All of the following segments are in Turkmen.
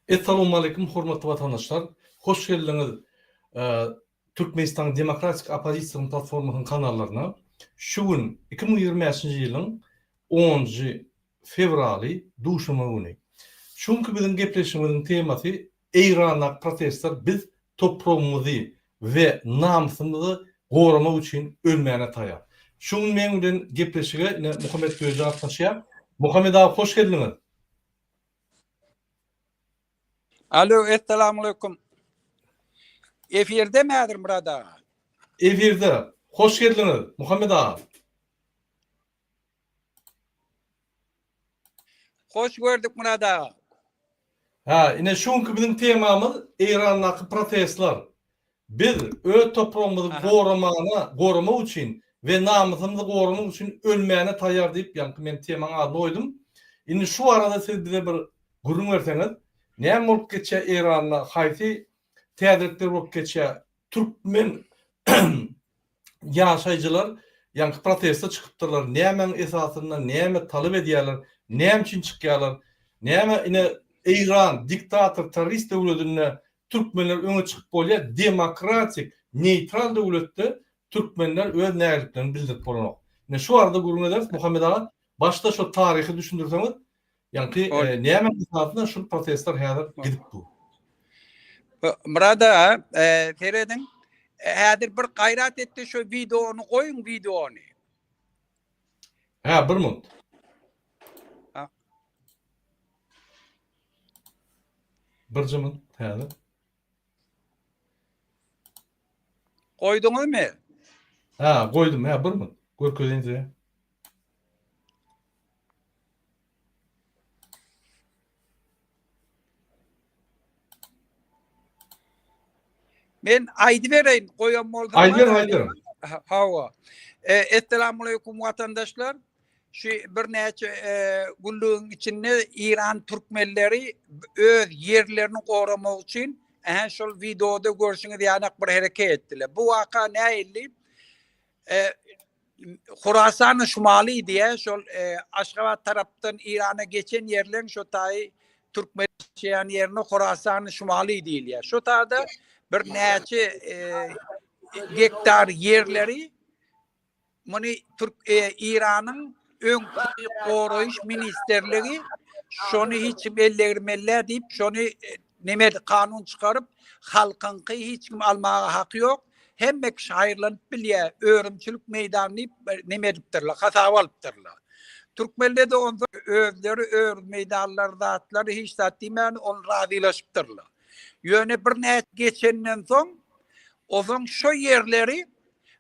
Essalawmaleýkum hormatly watandaşlar! Hoş geldiňiz Türkmenistanyň Demokratik oppozisiýasynyň platformasynyň kanallaryna. Şu gün 2025-nji ýylyň onunjy fewraly duşenbe güni. Şu günki biziň gepleşigimiziň temasy Eýrandaky protestler biz topragymyzy we namysymyzy goramak üçin ölmäne taýar. Şu gün meň bilen gepleşige ine Muhammet Döji gatnaşýar. Muhammet aga hoş geldiňiz. Alo, essalamualeýkum. Efirdemi häzir Myrat aga? Efirde. Hoş geldiňiz, Muhammet aga. Hoş gördük Myrat aga. Hä, ine şu günki biziň temamyz Eýrandaky protestler. Biz öz topragymyzy goramana, goramak üçin we namysymyzy goramak üçin ölmäne taýýar diýip, ýaňky men temaň adyny goýdum. Indi şu barada siz bize bir gürrüň berseňiz, näme bolup geçýär Eýranda, haýsy täzelikler bolup geçýär, türkmen ýaşaýjylar ýaňky proteste çykypdyrlar, nämäň esasynda, näme talap edýärler, näme üçin çykýarlar, näme ine Eýran diktator terrorist döwledinde Türkmenler öňe çykyp bolýar, demokratik, neýtral döwletde türkmenler öz nägiliklerini bildirip bolanok. Ine şu barada gürrüň ederis Muhammet aga, başda şo taryhy düşündirseňiz, ýaňky nämäň esasynda şul protestler häzir gidip dur. Myrat aga, serediň, häzir bir gaýrat etde şo wideony goýuň wideony. Hä, bir minut. Birje minut häzir. Goýduňyzmy? Hä, goýdum, hä, bir minut. Görkezeýin size. Men aýdybereýin, goýan bolsam. Aýdyber, aýdyber. Hawa. E, Esselamu aleýkum watandaşlar. Şu birnäçe e, günlügiň içinde İran türkmenleri öz ýerlerini goramak üçin ähä şol wideoda görşüňiz ýaly bir hereket etdiler. Bu waka nähili? E, Horasany Şumaly diýä şol e, Aşgabat tarapdan Irana geçen ýerleň şo taýy türkmen ýaşaýan ýerine Horasany Şumaly diýilýär. Şo taýda bir näçe e, gektar ýerleri Muny Türk e, Iranyň öňki goraýyş ministrligi şony hiç kim ellegirmeli diýip, şony e, neme kanun çykaryp, halkyňky hiç kim almaga haky ýok. Hemme kişi haýyrlanyp bilýär, örümçilik meýdany diýip neme edipdirler, hasaba alypdyrlar. Türkmenler de onda özleri öz meýdanlary zatlary hiç zat diýmän, ony razylaşypdyrlar. Ýöne bir näçe geçenden soň, ozaň şo ýerleri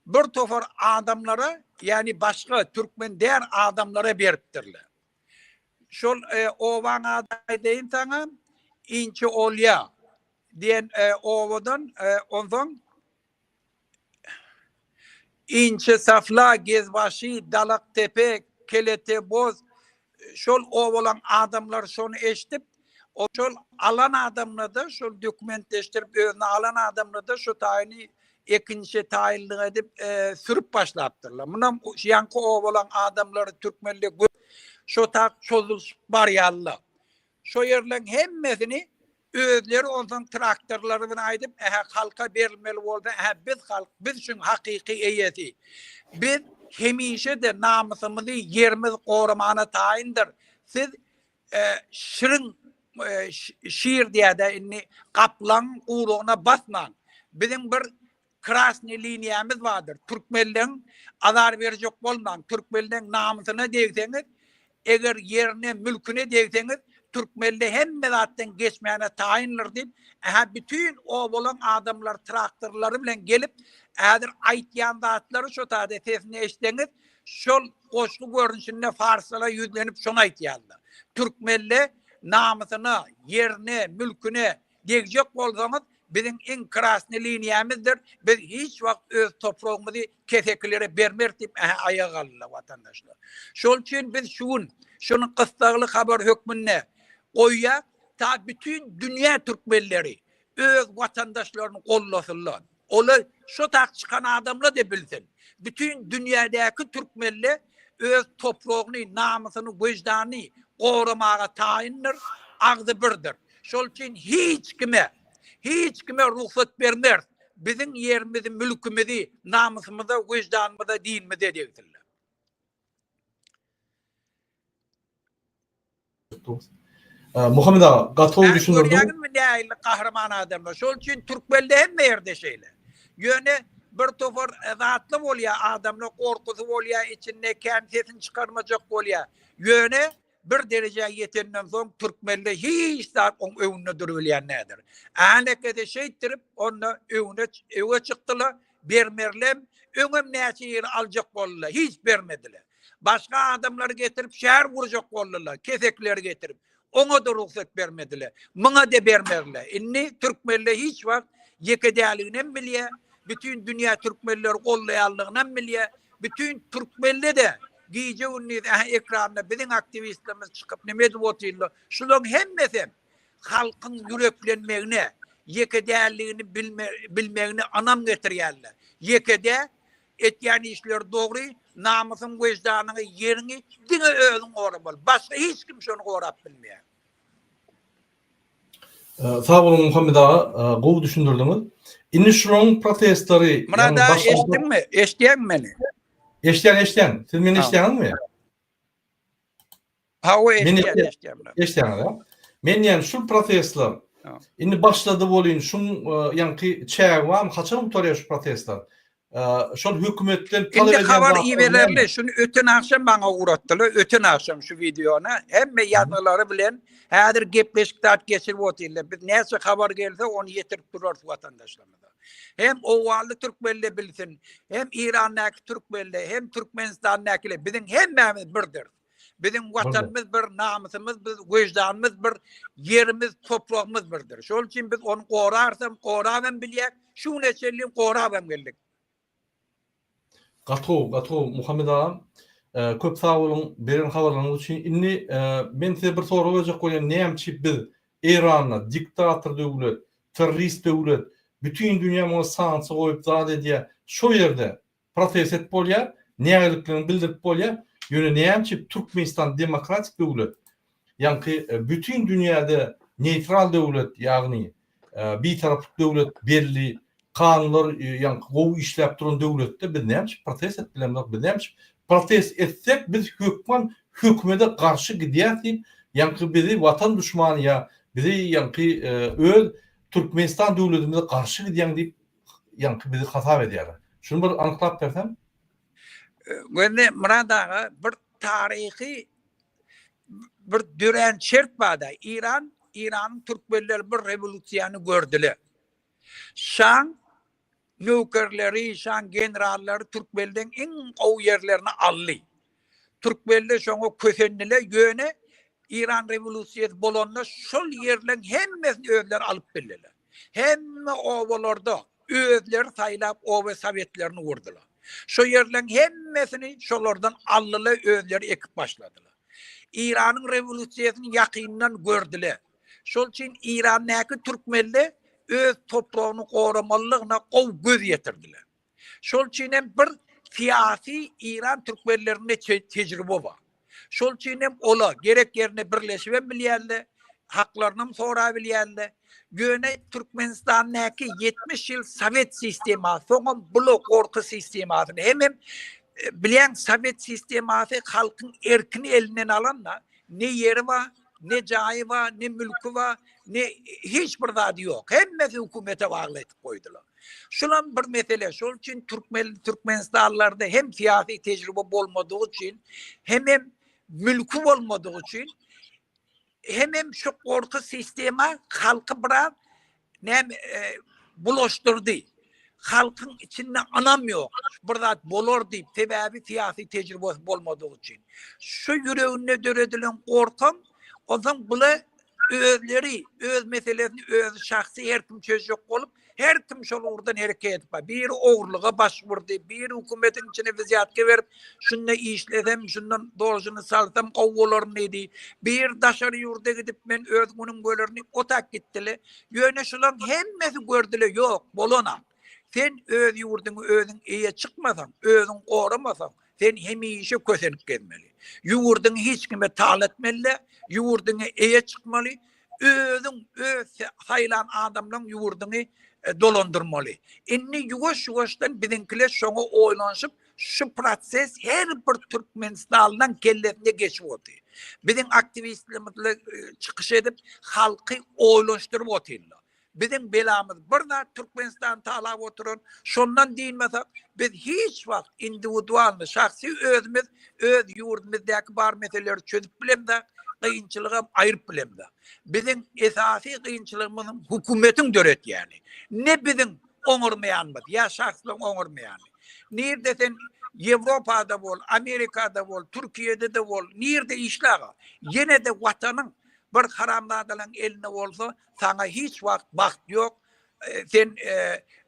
bir topar adamlara, ýagny başga türkmen däl adamlara beripdirler. Şol e, obaň ady aýdaýyn saňa, Inçe Olýa diýen e, obadan e, onsoň Inçe Safla, Gezbaşy, Dalaktepe, Keleteboz şol obalaň adamlary şony eşidip, şol alan adamlarda şol dokumentleşdirip özüne alan adamlarda şu taýyny ekinçe taýynlyk edip e, sürüp başlapdyrlar. Munam ýaňky obalaň adamlary türkmenler şo tak çozulşyp barýarlar. Şo ýerleň hemmesini özleri onsoň traktorlary bilen aýdyp, ähä halka berilmeli bolsa, ähä biz halk, biz şuň hakyky eýesi. Biz hemişe-de namysymyzy, ýerimizi goramana taýyndyr. Siz e, şirin e, şir diýýär-de indi gaplaň gurugyna basmaň. Biziň bir Krasnyý liniýamyz bardyr. Türkmenleň azar berjek bolmaň. Türkmenleň namysyna degseňiz, eger ýerine, mülküne degseňiz, türkmenle hemme zatdan geçmäne taýyndyr diýip, ähä bütin obalaň adamlary traktorlary bilen gelip, häzir aýtýan zatlary şo taýda sesini eşitseňiz, şol goşgy görnüşinde farslara ýüzlenip şony aýtýarlar. Türkmenle namysyna, ýerine, mülküne Degjek bolsaňyz biziň iň krasny liniýamyzdyr, biz hiç wagt öz topragymyzy kesekilere bermeris diýip ähä aýaga galdylar watandaşlar. Şol üçin biz şu gün şuny gyssagly habar hökmünde goýýas, ta bütin dünýä türkmenleri öz watandaşlaryny gollasynlar. Olar şo tak çykan adamlar-da bilsin. Bütin dünýädäki türkmenler öz topragyny, namysyny, wyždanyny goramaga taýyndyr, agzybirdir. Şol üçin hiç kime, hiç kime rugsat bermeris. Biziň ýerimizi, mülkümizi, namysymyza, wyždanymyza, dinimize degsinler. Muhammet aga, gaty gowy düşündirdiň. Görýäňizmi nähili gahryman adamlar. Şol üçin türkmende hemme ýerde şeýle. Ýöne bir topar zatly bolýar adamlar, gorkusy bolýar içinde, kän sesini çykarmajak bolýar. Ýöne bir derejä ýetenden soň türkmende hiç zat oň öňünde durubilýän däldir. Änekede şeýtdirip onda öňüne öňe çykdylar, bermerlem, öňem näçe ýeri aljak boldular, hiç bermediler. Başga adamlary getirip şäher gurjak boldular, kesekleri getirip. Oňa-da rugsat bermediler. Muňa-da bermerler. Indi türkmenler hiç wagt ýeke däliginem bilýär, bütin dünýä türkmenleri gollaýanlygynam bilýär. Bütin türkmenler-de gije-gündiz ähä ekranda biziň aktiwistlerimiz çykyp neme edip otyrlar. Şularyň hemmesem halkyň ýüreklenmegine, ýeke däldigini bilmegine ynam getirýärler. Ýeke däl, Etýän işleri dogry, namysyň, wejdanyňy, ýeriňi diňe özüň goramaly. Başga hiç kim şony gorap bilmeýär. Sag boluň Muhammet aga, gowy düşündirdiňiz. Indi şularyň protestleri, Myrat aga eşitdiňmi? Eşitýäňmi meni? Eşitýän, eşitýän. Siz meni eşitýäňizmi? Hawa eşitýän, eşitýän. Eşitýäňiz, ha? Men diýýän şul protestler indi başlady bolyn, şuň ýaňky çägi barmy? Haçan gutarýar şu protestler? Şol hökümetden talap edýän habar ibererli. Şuny öten agşam maňa ugratdylar. Öten agşam şu wideony hemme ýazgylary bilen häzir gepleşik zat geçirip otyrlar. Biz näçe habar gelse ony ýetirip durarys watandaşlarymyza. Hem owganly türkmenler bilsin, hem Irandaky türkmenler, hem Türkmenistandakylar biziň hemmämiz birdiris. Biziň watanymyz bir, namysymyz bir, wyždanymyz bir, ýerimiz, topragymyz birdir. Şol üçin biz ony gorarsam, gorabam bilýäk, şu güne çenli gorabam geldik. Gaty gowy, gaty gowy Muhammet agam. Köp sag boluň beren habarlaryňyz üçin. Indi men size bir sorag berjek bolýan, näme üçin biz Eýranda diktator döwlet, terrorist döwlet, bütin dünýä muňa sanksiýa goýup zat edýär, şo ýerde protest edip bolýar, nägilikligiňi bildirip bolýar. Ýöne näme üçin Türkmenistan demokratik döwlet, ýaňky bütin dünýäde neýtral döwlet, ýagny bitaraplyk döwlet belli, kanunlar ýaňky gowy işläp duran döwletde biz näme üçin protest edip bilemzok, biz näme üçin protest etsek biz hökman hökümede garşy gidýäs diýip, ýaňky bizi watan duşmany ýa bizi ýaňky öz Türkmenistan döwletimize garşy gidýäň diýip ýaňky bizi hasap edýärler. Şuny bir anyklap berseň. Gözle Myrat aga bir taryhy bir dörän şert barda. Iran, Iranyň türkmenleri bir rewolýusiýany gördüler. Şaň nökerleri, şaň generallary türkmenleň iň gowy ýerlerini aldy. Türkmenler şoňa kösendiler, ýöne Iran rewolýusiýasy bolanda şol ýerleň hemmesini özleri alyp bildiler. Hemme obalarda özleri saýlap oba sowetlerini gurdular. Şo ýerleň hemmesini şolardan aldylar, özleri ekip başladylar. Iranyň rewolýusiýasyny ýakyndan gördüler. Şol üçin Irandäki türkmenler öz topragyny goramalydygyna gowy göz ýetirdiler. Şol üçin hem bir syýasy Iran türkmenlerinde tejribe bar. Şol üçin hem ola gerek ýerinde birleşibem bilýärler, haklarynam sorabilýärler. Ýöne Türkmenistandaky 70 ýyl sowet sistemasy, soňam bula gorky sistemasyny hemem e, bilýän sowet sistemasy halkyň erkini elinden alanda ne ýeri bar, ne jaýy bar, ne mülki bar, ne hiç bir zady ýok. Hemmesi hökümete bagly edip goýdular. Şulam bir mesele. Şol üçin türkmen türkmenistanlylarda hem syýasy tejribe bolmadygy üçin, hemem mülki bolmadygy üçin, hemem şu gorky sistema halky biraz näme e, bulaşdyrdy. Halkyň içinde ynam ýok. Bir zat bolar diýip, sebäbi syýasy tejribesi bolmadygy üçin. Şu ýüreginde döredilen gorkam, onsoň bula özleri öz meselesini özi şahsy her kim çözjek bolup, her kim şol ugurdan hereket edip bar. Biri ogurlyga baş urdy, biri hökümetiň içine wzýatka berip, şunda işlesem, şundan dolžuny salsam gowy bolaryn diýdi. Biri daşary ýurda gidip, men öz günüm görerin diýip, otak gitdiler. Ýöne şularyň hemmesi gördüler, ýok, bolana. Sen öz ýurduňa özüň eýe çykmasaň, özüň goramasaň, sen hemişe kösenip gezmeli. Ýurduňy hiç kime tal etmeli, ýurduňa eýe çykmaly. Özüň öz saýlan adamlaň ýurduňy dolandyrmaly. Indi ýuwaş-ýuwaşdan biziňkiler şoňa oýlanyşyp, şu proses her bir türkmenistanlynyň kellesinde geçip otyr. Biziň aktiwistlerimiz çykyş edip, halky oýlanyşdyryp otyrlar. Biziň belamyz bir zat Türkmenistany talap oturan, şondan dynmasak biz hiç wagt indiwidualny, şahsy özümiz öz ýurdumyzdaky bar meseleleri çözüp bilemzok, kynçylygam aýryp bilemzok. Biziň esasy kynçylygymyz hökümetiň döretýäni. Ne biziň oňarmaýanymyz ýa şahslaryň oňarmaýany. Nirde sen Ýewropada bol, Amerikada bol, Türkiýede-de bol, nirde işle aga, ýene-de watanyň bir haramzadalaryň elinde bolsa Saňa hiç wagt bagt ýok. Sen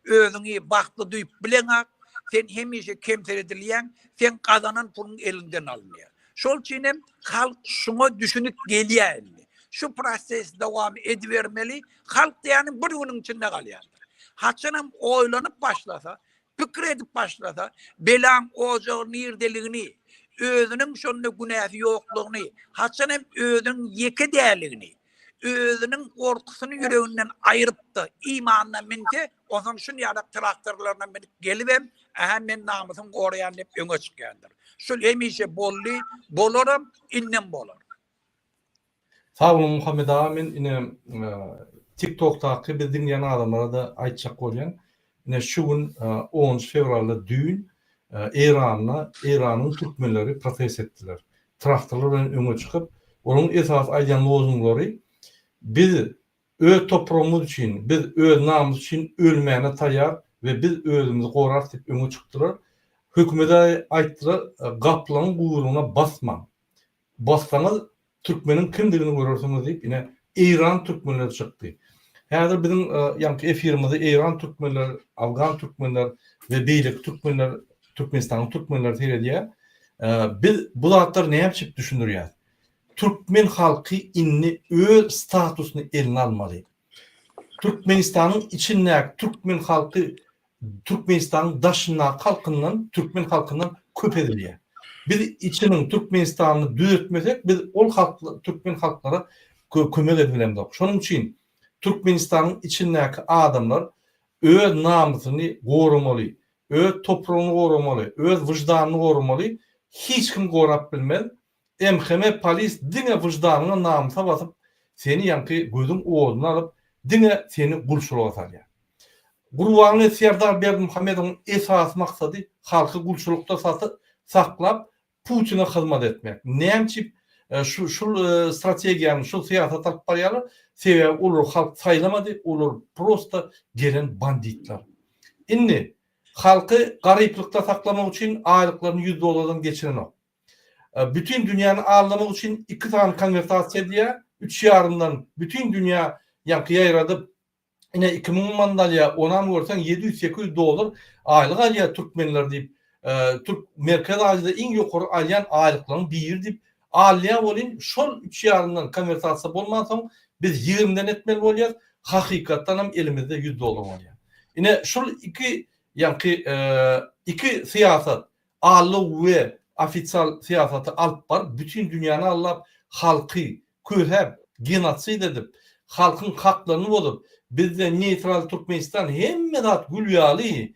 özüňi bagtly duýup bileňak. Sen hemişe kemseredilýäň. Seň gazanan puluň eliňden alynýar. Şol üçin hem halk şuňa düşünip gelýär indi. Şu proses dowam edibermeli. Halk diýýäniň bir günüň içinde galýandyr. Haçanam oýlanyp başlasa, pikir edip başlasa, belaň ojagy nirdeligini, özüniň şonda günäsi ýoklugyny, haçan hem özüniň ýeke däldigini, özüniň gorkusyny ýüreginden aýryp-da, imanyna münse, onsoň şun ýalak traktorlaryna münüp gelibem, Ähä, men namysymy goraýan diýip öňe çykýandyr. Şul hemişe boldy, bolaram, indem bolar. Sag boluň Muhammet aga men ine tik tokdaky bizi diňleýän adamlara-da aýtjak bolýan ine şu gün onunjy fewralda düýn Eýranda Eýranyň türkmenleri protest etdiler traktorlar bilen öňe çykyp olaryň esasy aýdýan lozunglary biz öz topragymyz üçin biz öz namys üçin ölmäne taýýar we biz özümizi gorarys diýip öňe çykdylar hökümede aýtdylar gaplaňyň guýrugyna basmaň Bassaňyz türkmeniň kimdigini görersiňiz diýip ine Eýran türkmenleri çykdy. Häzir biziň ýaňky efirimizi Eýran türkmenler, Afgan türkmenler we beýleki türkmenler, Türkmenistanyň türkmenleri seredýär. Biz bu zatlary näme üçin düşündirýäs? Türkmen halky indi öz statusyny eline almaly. Türkmenistanyň içindäki türkmen halky Türkmenistanyň daşyndaky halkyndan, türkmen halkyndan köp ezilýär. Biz içiniň Türkmenistanyny düzetmesek, biz ol halk türkmen halklara kömek edip bilemzok. Şonuň üçin Türkmenistanyň içindäki adamlar öz namysyny goramaly, öz topragyny goramaly, öz wyždanyny goramaly, hiç kim gorap bilmez. MHM polis diňe wyždanyňa namysa basyp seni ýaňky gözüň oduny alyp diňe seni gulçulyga salýar. Gurbanguly Serdar Berdimuhamedowyň esasy maksady halky gulçulykda saklap Putine hyzmat etmek. Näme üçin şu şul strategiýany şul syýasaty alyp barýarlar? Sebäbi olary halk saýlamady olar prosta gelen banditler. Indi halky garyplykda saklamak üçin aýlyklaryny ýüz dollardan geçirenok. Bütin dünýäni aldamak üçin iki sany konwertasiýa edýär, üç ýarymdan bütin dünýä ýaňky ýaýradyp, ine 2000 manat alýar, onam görseň 700-800 dollar aýlyk alýar türkmenler diýip, türk Merkezi Aziýada iň ýokary alýan aýlyklaryň biri diýip alýar welin, şol üç ýarymdan konwertasiýa bolmansoň biz ýigrimiden etmeli bolýas, hakykatdanam elimizde 100 dollar bolýar. Ine şul iki ýaňky iki syýasat Aldaw we ofisial syýasaty alyp baryp bütin dünýäni aldap halky kösäp genosid edip halkyň haklaryny bozup bizde neýtral Türkmenistan hemme zat gül ýaly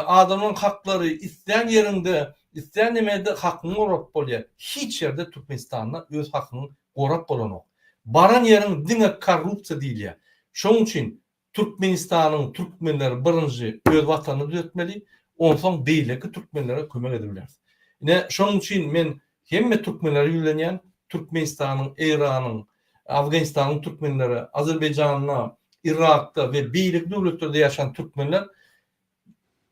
adamlaryň haklary islän ýeriňde islän nemede hakyňy gorap bolýar hiç ýerde Türkmenistanda öz hakyňy gorap bolanok baran ýeriň diňe korrupsiýa diýilýär şoň üçin Türkmenistanyň türkmenleri birinji öz watanyny düzetmeli, onsoň beýleki türkmenlere kömek edibileris. Ine şonuň üçin men hemme türkmenlere ýüzlenýän, Türkmenistanyň, Eýranyň, Afganistanyň türkmenleri, Azerbaýjanda, Yrakda we beýleki döwletlerde ýaşan türkmenler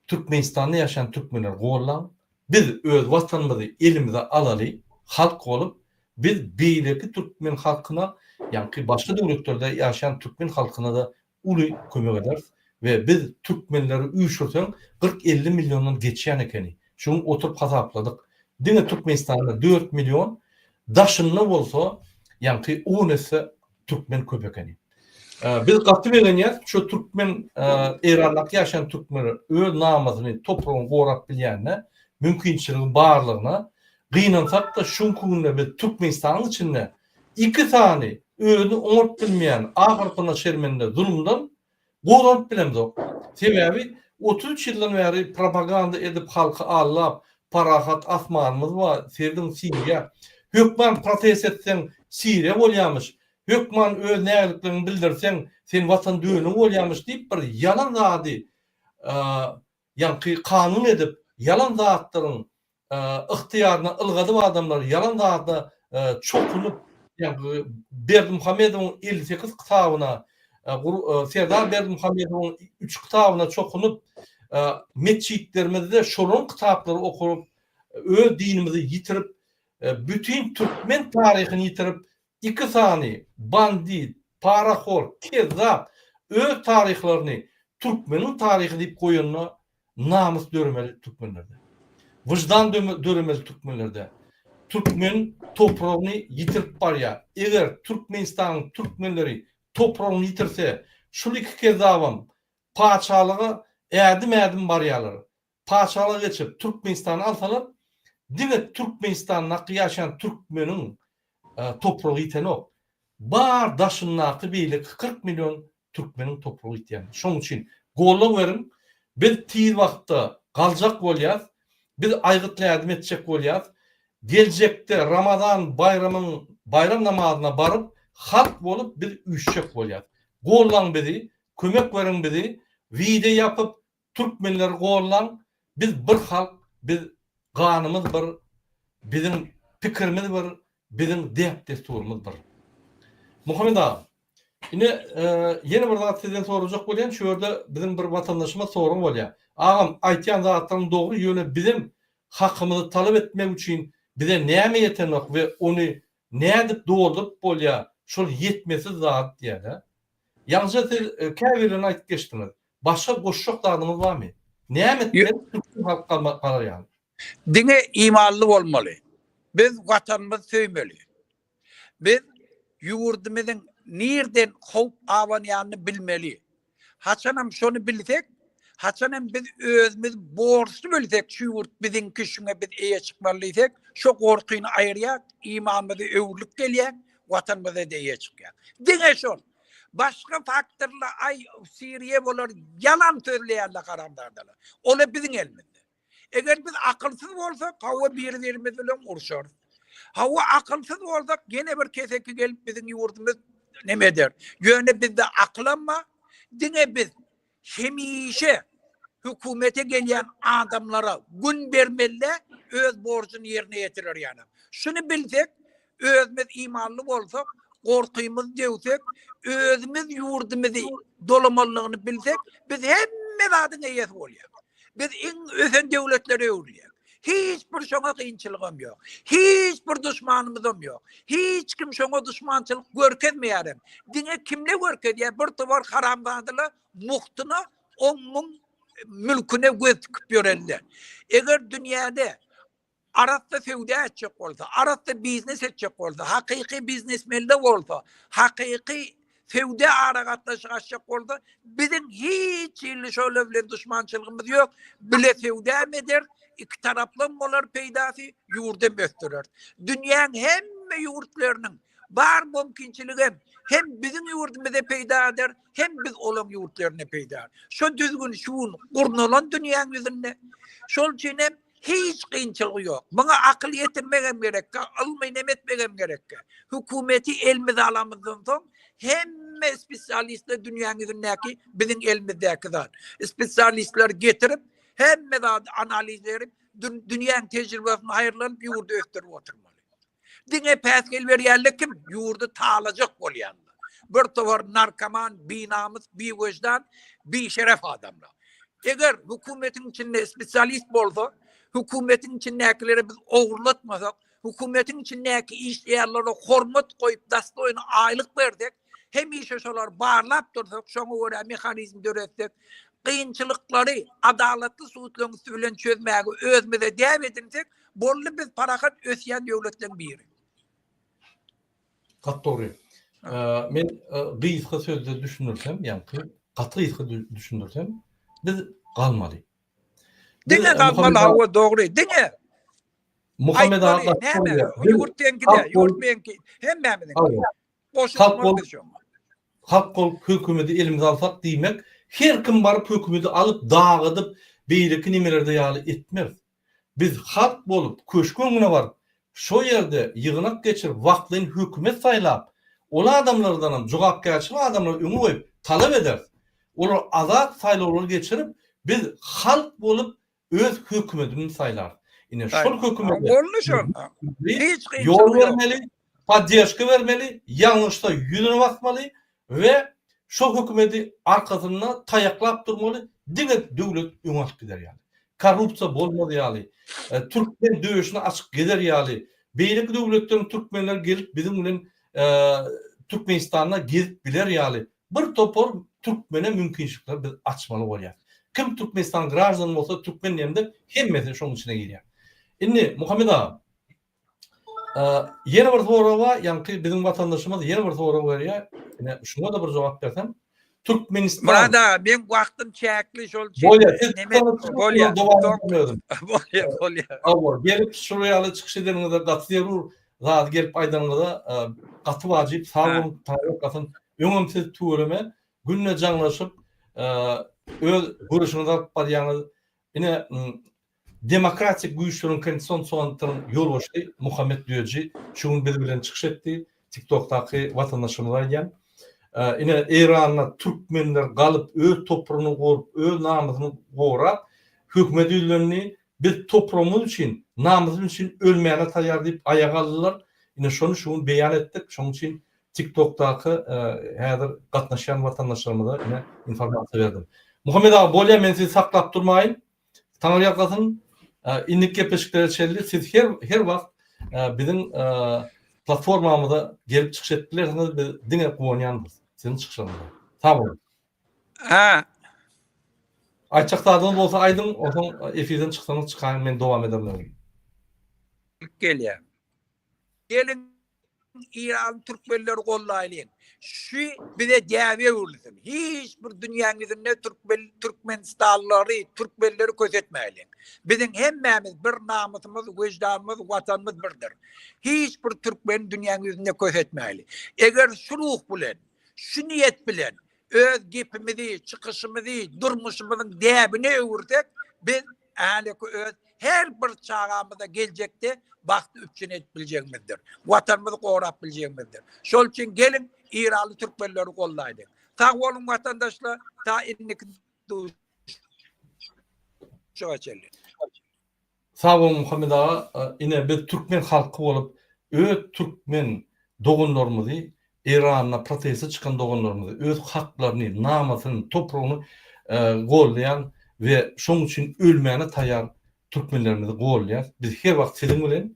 Türkmenistanda ýaşaýan türkmenleri gollaň. Biz öz watanymyzy elimize alaly, halk bolup, biz beýleki türkmen halkyna, ýaňky başga döwletlerde ýaşaýan türkmen halkyna-da uly kömek ederis we biz türkmenleri üýşürseň 40-50 milliondan geçýän ekeni. Şu gün oturyp hasapladyk. Diňe Türkmenistanda 4 million, daşynda bolsa ýaňky on esse türkmen köp ekeni. Biz gaty begenýäs şu türkmen Eýrandaky ýaşaýan türkmenler öz namysyny, topragyny gorap bilýänine, mümkinçiligi barlygyna gynansak-da şu günki günde biz Türkmenistanyň içinde iki sany. Özüni oňaryp bilmeýän ahyrsyna şermende zulumdan goranyp bilemzok. Sebäbi 33 ýyldan bäri propaganda edip halky aldap, parahat asmanymyz bar, serediň Siriýa. Hökman protest etseň Siriýa bolýamyş, hökman öz nägilikleriňi bildirseň sen watan dönügi bolýamyş diýip bir ýalan zady ýaňky kanun edip ýalan zatlaryň ygtyýaryna ylgadyp adamlary ýalan zada çokunyp ýaňky Berdimuhamedowyň 58 kitabyna Serdar Berdimuhamedowyň 3 kitabyna çokunyp metjitlerimizde şolaryň kitaplary okulyp öz dinimizi ýitirip bütin türkmen taryhyny ýitirip Iki sany bandit, parahor, kezzap öz taryhlaryny türkmeniň taryhy diýip goýanda namys döremeli türkmenlerde. Wyždan döremeli türkmenlerde. Türkmen topragyny ýitirip barýar. Eger Türkmenistanyň türkmenleri topragyny ýitirse, şul iki kezzabam patyşalyga ädim-ädim barýarlar. Patyşalyga geçip Türkmenistany alsalar diňe Türkmenistandaky ýaşaýan türkmeniň topragy ýitenok. Bar daşyndaky beýleki 40 million türkmeniň topragy ýitýär. Şoň üçin goldaw beriň. Biz tiz wagtda galjak bolýas. Biz aýgytly ädim etjek bolýas. Geljekde Ramazan baýramyň baýram namazyna baryp halk bolup biz üýşjek bolýas. Gollaň bizi, kömek beriň bizi. Wideo ýapyp Türkmenleri gollaň biz bir halk biz ganymyz bir biziň pikirimiz bir biziň däp dessurymyz bir. Muhammet aga ine ýene bir zat sizden sorajak bolýan şu ýerde biziň bir watandaşymyz sorag bolýar. Agam aýtýan zatlaryň dogry ýöne bizem hakymyzy talap etmek üçin bize näme ýetenok we ony nädip dolduryp bolýar şol ýetmesiz zat diýýärde. Ýaňyja siz käbirlerini aýtyp geçdiňiz. Başga goşjak zadyňyz barmy? Näme etmeli türkmen halky galar ýaly? Diňe imanly bolmaly. Biz watanymyzy söýmeli. Biz ýurdumyzyň nirden howp abanýanyny bilmeli. Haçanam şony bilsek, haçanam biz özümiz borçly bilsek, şu ýurt biziňki, şuňa biz eýe çykmaly diýsek, şo gorkyny aýyrýar, imanymyzy öwrülip gelýär, watanymyza-da eýe çykýar. Diňe şol. Başga faktorlar aý Siriýa bolar ýalan sözleýärler haramzadalar. Ola biziň elimizde. Eger biz akylsyz bolsak, hawa bir-birimiz bilen urşarys. Hawa akylsyz bolsak, ýene bir keseki gelip biziň ýurdumyz neme eder. Ýöne bizde akylam bar. Diňe biz Hemişe hökümete gelýän adamlara gün bermeli öz borjuny ýerine ýetirer ýaly. Şuny bilsek, özümiz imanly bolsak, gorkymyzy döwsek, özümiz ýurdumyzy dolamalydygyny bilsek, biz hemme zadyň eýesi bolýarys. Biz iň ösen döwletlere öwrülýäris. Hiç bir şoňa kynçylygam ýok. Hiç bir duşmanymyzam ýok. Hiç kim şoňa duşmançylyk görkezmeýärem. Diňe kimle görkezýär? Bir towar haramzadalar muhtuna oň muň mülküne göz tikip ýörenler. Eger dünýäde arassa söwda etjek bolsa, arassa biznes etjek bolsa, hakyky biznesmenler bolsa, hakyky söwda aragatnaşyk açjak bolsa, biziň hiç hili şolar bilen duşmançylygymyz ýok. Bile söwda hem ederis, iki taraplam bolar peýdasy, ýurdy hem ösdüreris. Dünýäň hemme ýurtlarynyň bar mümkinçiligem hem biziň ýurdumyza peýda eder, hem biz olaň ýurtlaryna peýda. Şo düzgün şu gün gurnalan dünýäň ýüzünde. Şol üçin hem Hiç kynçylygy ýok. Muňa akyl ýetirmegem gerekkä, ylmy neme etmegem gerekkä. Hökümeti elimize alamyzdan soň hemme spesialistler dünýäň ýüzündäki biziň elimizdäki zat. Spesialistleri getirip, hemme zady analiz berip, dünýäň tejribesini haýyrlanyp ýurdy ösdürip oturmaly. Diňe päsgel berýänler kim? Ýurdy talajak bolýanlar. Bir topar narkoman, binamys, biwejdan, bişeref adamlar. Eger hökümetiň içinde spesialist bolsa, hökümetiň içindäkilere biz ogurlatmasak, hökümetiň içindäki işleýänlere hormat goýup, dostoýny aýlyk bersek, hemişe şolary barlap dursak, şoňa görä mehanizm döretsek, kynçylyklary adalatly sudlaryň üsti bilen çözmäge özümize däp edinsek, Boldy biz parahat ösýän döwletleň biri. Gaty dogry. Men gysga sözde düşündirsem, ýaňky gaty gysga düşündirsem, biz galmaly. Diňe galmaly hawa dogry. Diňe. Muhammet aga näme? Ýurt seňki-de, ýurt meňki, hemmämiziňki. Goşulmaly biz şoňa. Halk bolup hökümeti elimize alsak diýmek, her kim baryp hökümeti alyp dagadyp beýleki nemelerde ýaly etmeris. Biz halk bolup köşgüň öňüne baryp, şo ýerde ýygnak geçirip wagtlaýyn hökümet saýlap, ol adamlardanam jogapkärçilik adamlary öňe goýup talap ederis. Olar azat saýlawlar geçirip, biz halk bolup öz hökümetimizi saýlarys. Ine şol hökümete Boldy şol. Hiç ýol bermeli, podderžka bermeli, ýalňyşsa ýüzüne basmaly we şo hökümeti arkasynda taýaklap durmaly, diňe döwlet öňe alyp gider ýaly. Korrupsiýa bolmaz ýaly, e, türkmen döşüni açyk gezer ýaly, beýleki döwletleriň türkmenleri gelip biziň bilen e, Türkmenistanda gezip biler ýaly Bir topar türkmene mümkinçilikleri biz açmaly bolýar. Kim Türkmenistan graždany bolsa türkmen diýende hemmesi şoň içine girýär. Indi Muhammet aga ýene bir sorag bar, ýaňky biziň watandaşymyz ýene bir sorag berýär. Ine şuňa-da bir jogap berseň. Türkmenistan Myrat aga, meň wagtym çäkli şol üçin. Bolýar, siz bolýar. Bolýar, bolýar. Hawa, gelip şul ýaly çykyş edeniňize gaty zerur zady gelip aýdanyňyza gaty wajyp sag boluň taýýarlasyn. Öňem siz tüweleme günde jaňlaşyp öz göreşiňizi alyp barýaňyz. Ine Demokratik güýçleriň konstitusion sentryň ýolbaşçysy Muhammet Düýeji şu gün biz bilen çykyş etdi. TikTokdaky watandaşymyza aýdýan. Ine Eýranda türkmenler galyp öz topragyny gorup, öz namysyny gorap hökümete ýüzlendi. Biz topragymyz üçin, namysymyz üçin ölmäne taýýar diýip aýaga aldylar. Ine şony şu gün beýan etdik. Şonuň üçin TikTokdaky häzir gatnaşýan watandaşlarymyza ine informasiýa berdim. Muhammet aga bolýa men sizi saklap durmaýyn. Taňry ýalkasyn. Indiki gepleşiklere çenli siz her her wagt biziň platformamyza gelip çykyş edip bilersiňiz. Biz diňe guwanýandyrys siziň çykyşlaryňyza. Sag boluň. Hä. Aýtjak zadyňyz bolsa aýdyň, onsoň efirden çyksaňyz çykaýyň, men dowam ederin özüm. Gelýär. Geliň Eýran türkmenleri gollaýlyň. Şu bize däbe öwrülsin. Hiç bir dünýäň ýüzünde türkmen türkmenistanlylary, türkmenleri kösetmäýliň. Biziň hemmämiz bir namysymyz, wyždanymyz, watanymyz birdir. Hiç bir türkmeni dünýäň ýüzünde kösetmäýli. Eger şu ruh bilen, şu niýet bilen öz gepimizi, çykyşymyzy durmuşymyzyň däbine öwürsek, biz häleki öz her bir çagamyza geljekde bagty üpjün edip biljegimizdir. Watanymyzy gorap biljegimizdir. Şol üçin geliň Eýranly türkmenleri goldaýlyň. Sag boluň watandaşlar, ta indiki duşuşyga çenli. Sag boluň Muhammet aga ine biz türkmen halky bolup öz türkmen doganlarymyzy Eýranda proteste çykan doganlarymyzy öz haklaryny namysyny topragyny goldaýan we şoň üçin ölmäne taýar türkmenlerimizi goldaýas biz her wagt siziň bilen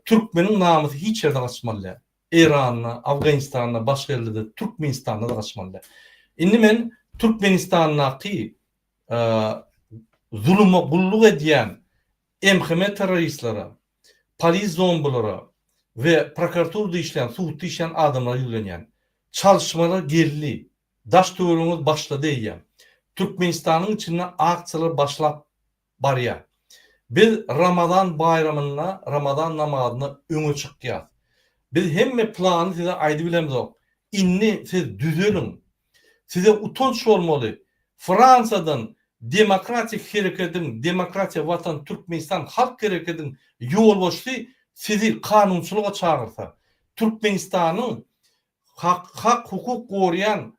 türkmeniň namysy hiç ýerde gaçmaly däl Eýranda Afganistanda başga ýerlerde Türkmenistanda da gaçmaly däl indi men Türkmenistandaky zuluma gulluk edýän MHM terroristlere, polis zombulara we prokuraturada işleýän, sudda işleýän adamlara ýüzlenýän. Çalyşmalar geldi. Daş-töweregiňiz başlady eýýäm. Türkmenistanyň içinde aksiýalar başlap barýar. Biz Ramazan baýramynda, Ramazan namazynda öňe çykýas. Biz hemme plany size aýdybilemzok. Indi siz düzeliň. Size utanç bolmaly. Fransiýadan Demokratik herekediň, Demokratiýa Watan Türkmenistan Halk herekediň ýolbaşçysy sizi kanunçylyga çagyrsa, Türkmenistanyň hak hak-hukuk gorýan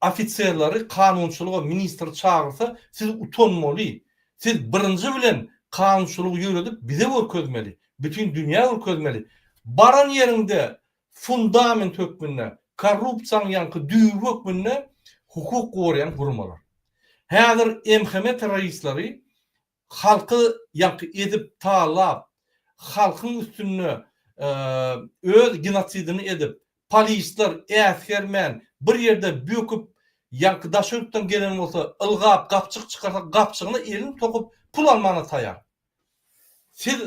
ofiserleri kanunçylyga ministri çagyrsa siz utanmaly. Siz birinji bilen kanunçylygy ýöredip bize görkezmeli. Bütin dünýä görkezmeli. Baran ýeriňde fundament hökmünde, korrupsiýanyň ýaňky düýbi hökmünde hukuk goraýan guramalar. Häzir MHM terroristleri halky ýaňky ezip, talap, halkyň üstünde öz genosidini edip, polisler äsgermän bir ýerde böküp, ýaňky daşary ýurtdan gelen bolsa ylgap gapjyk çykarsa gapjygyna elini sokup pul almana taýar. Siz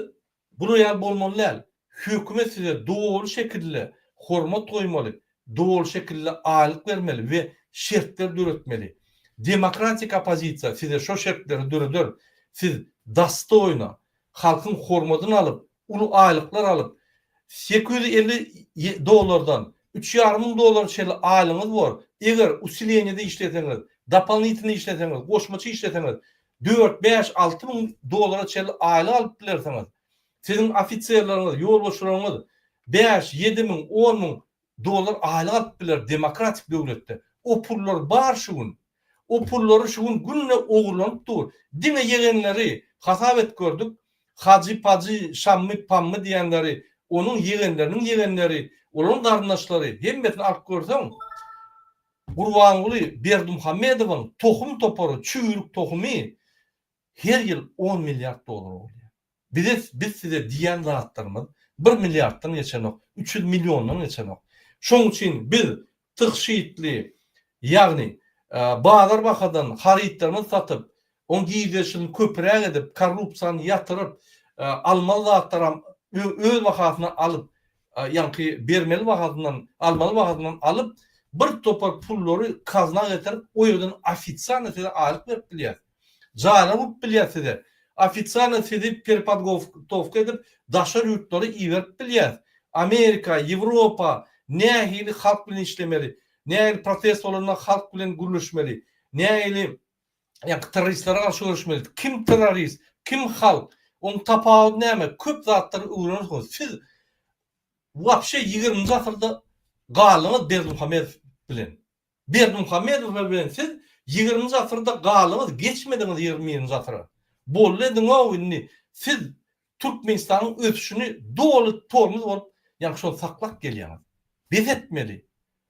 Bular ýaly bolmaly däl. Hökümet size doly şekilde hormat goýmaly, doly şekilde aýlyk bermeli we şertler döretmeli. Demokratik oppozisiýa size şo şertleri döreder. Siz dostoýno, halkyň hormadyny alyp, uly aýlyklar alyp, 850 dollardan. Üç ýarym müň dollara çenli aýlygyňyz bor. Eger usileniýede işleseňiz, dopolnitelnyý işleseňiz, goşmaça işleseňiz, dört, bäş, 6000 dollara çenli aýlyk alyp bilersiňiz. Siziň ofiserleriňiz, ýolbaşçylaryňyz bäş, 7000, 10000 dollar aýlyk alyp biler demokratik döwletde. O pullar bar şu gün. O pullary şu gün günde ogurlanyp dur. Diňe ýegenleri hasap et gördük. Hajy, pajy, şammy, pammy diýenleri, onuň ýegenleriniň ýegenleri, olaryň garyndaşlary hemmesini alyp görseň, Gurbanguly Berdimuhamedowyň tohum topary, çüýrük tohumy her ýyl on milliard dollar bolýar. Bize biz size diýýän zatlarymyz bir milliarddan geçenok, 300 milliondan geçenok. Şoň üçin biz tygşytly, ýagny bazar bahadan harytlarymyzy satyp, oň girdeşini köpräk edip, korrupsiýany ýatyryp, almaly zatlaram öz bahasyna alyp, ýaňky bermeli bahasyndan, almaly bahasyndan alyp, bir topar pullary kazna getirip, o ýerden ofisialno size aýlyk berip bilýäs. Jaýlar gurup bilýäs size. Ofisialno sizi perepodgotowka edip daşary ýurtlara iberip bilýäs. Amerika, Ýewropa nähili halk bilen işlemeli, nähili protest bolanda halk bilen gürleşmeli, nähili ýaňky terroristlere garşy göreşmeli, kim terrorist, kim halk, oň tapawudy näme, köp zatlary öwrenersiňiz. Siz wapşe ýigriminji asyrda galdyňyz Berdimuhamedow bilen. Berdimuhamedow bilen siz ýigriminji asyrda galdyňyz geçmediňiz ýigrimi birinji asyra. Boldy ediňow indi siz Türkmenistanyň ösüşini doly tormuz bolup ýaňky şony saklap gelýäňiz. Bes etmeli.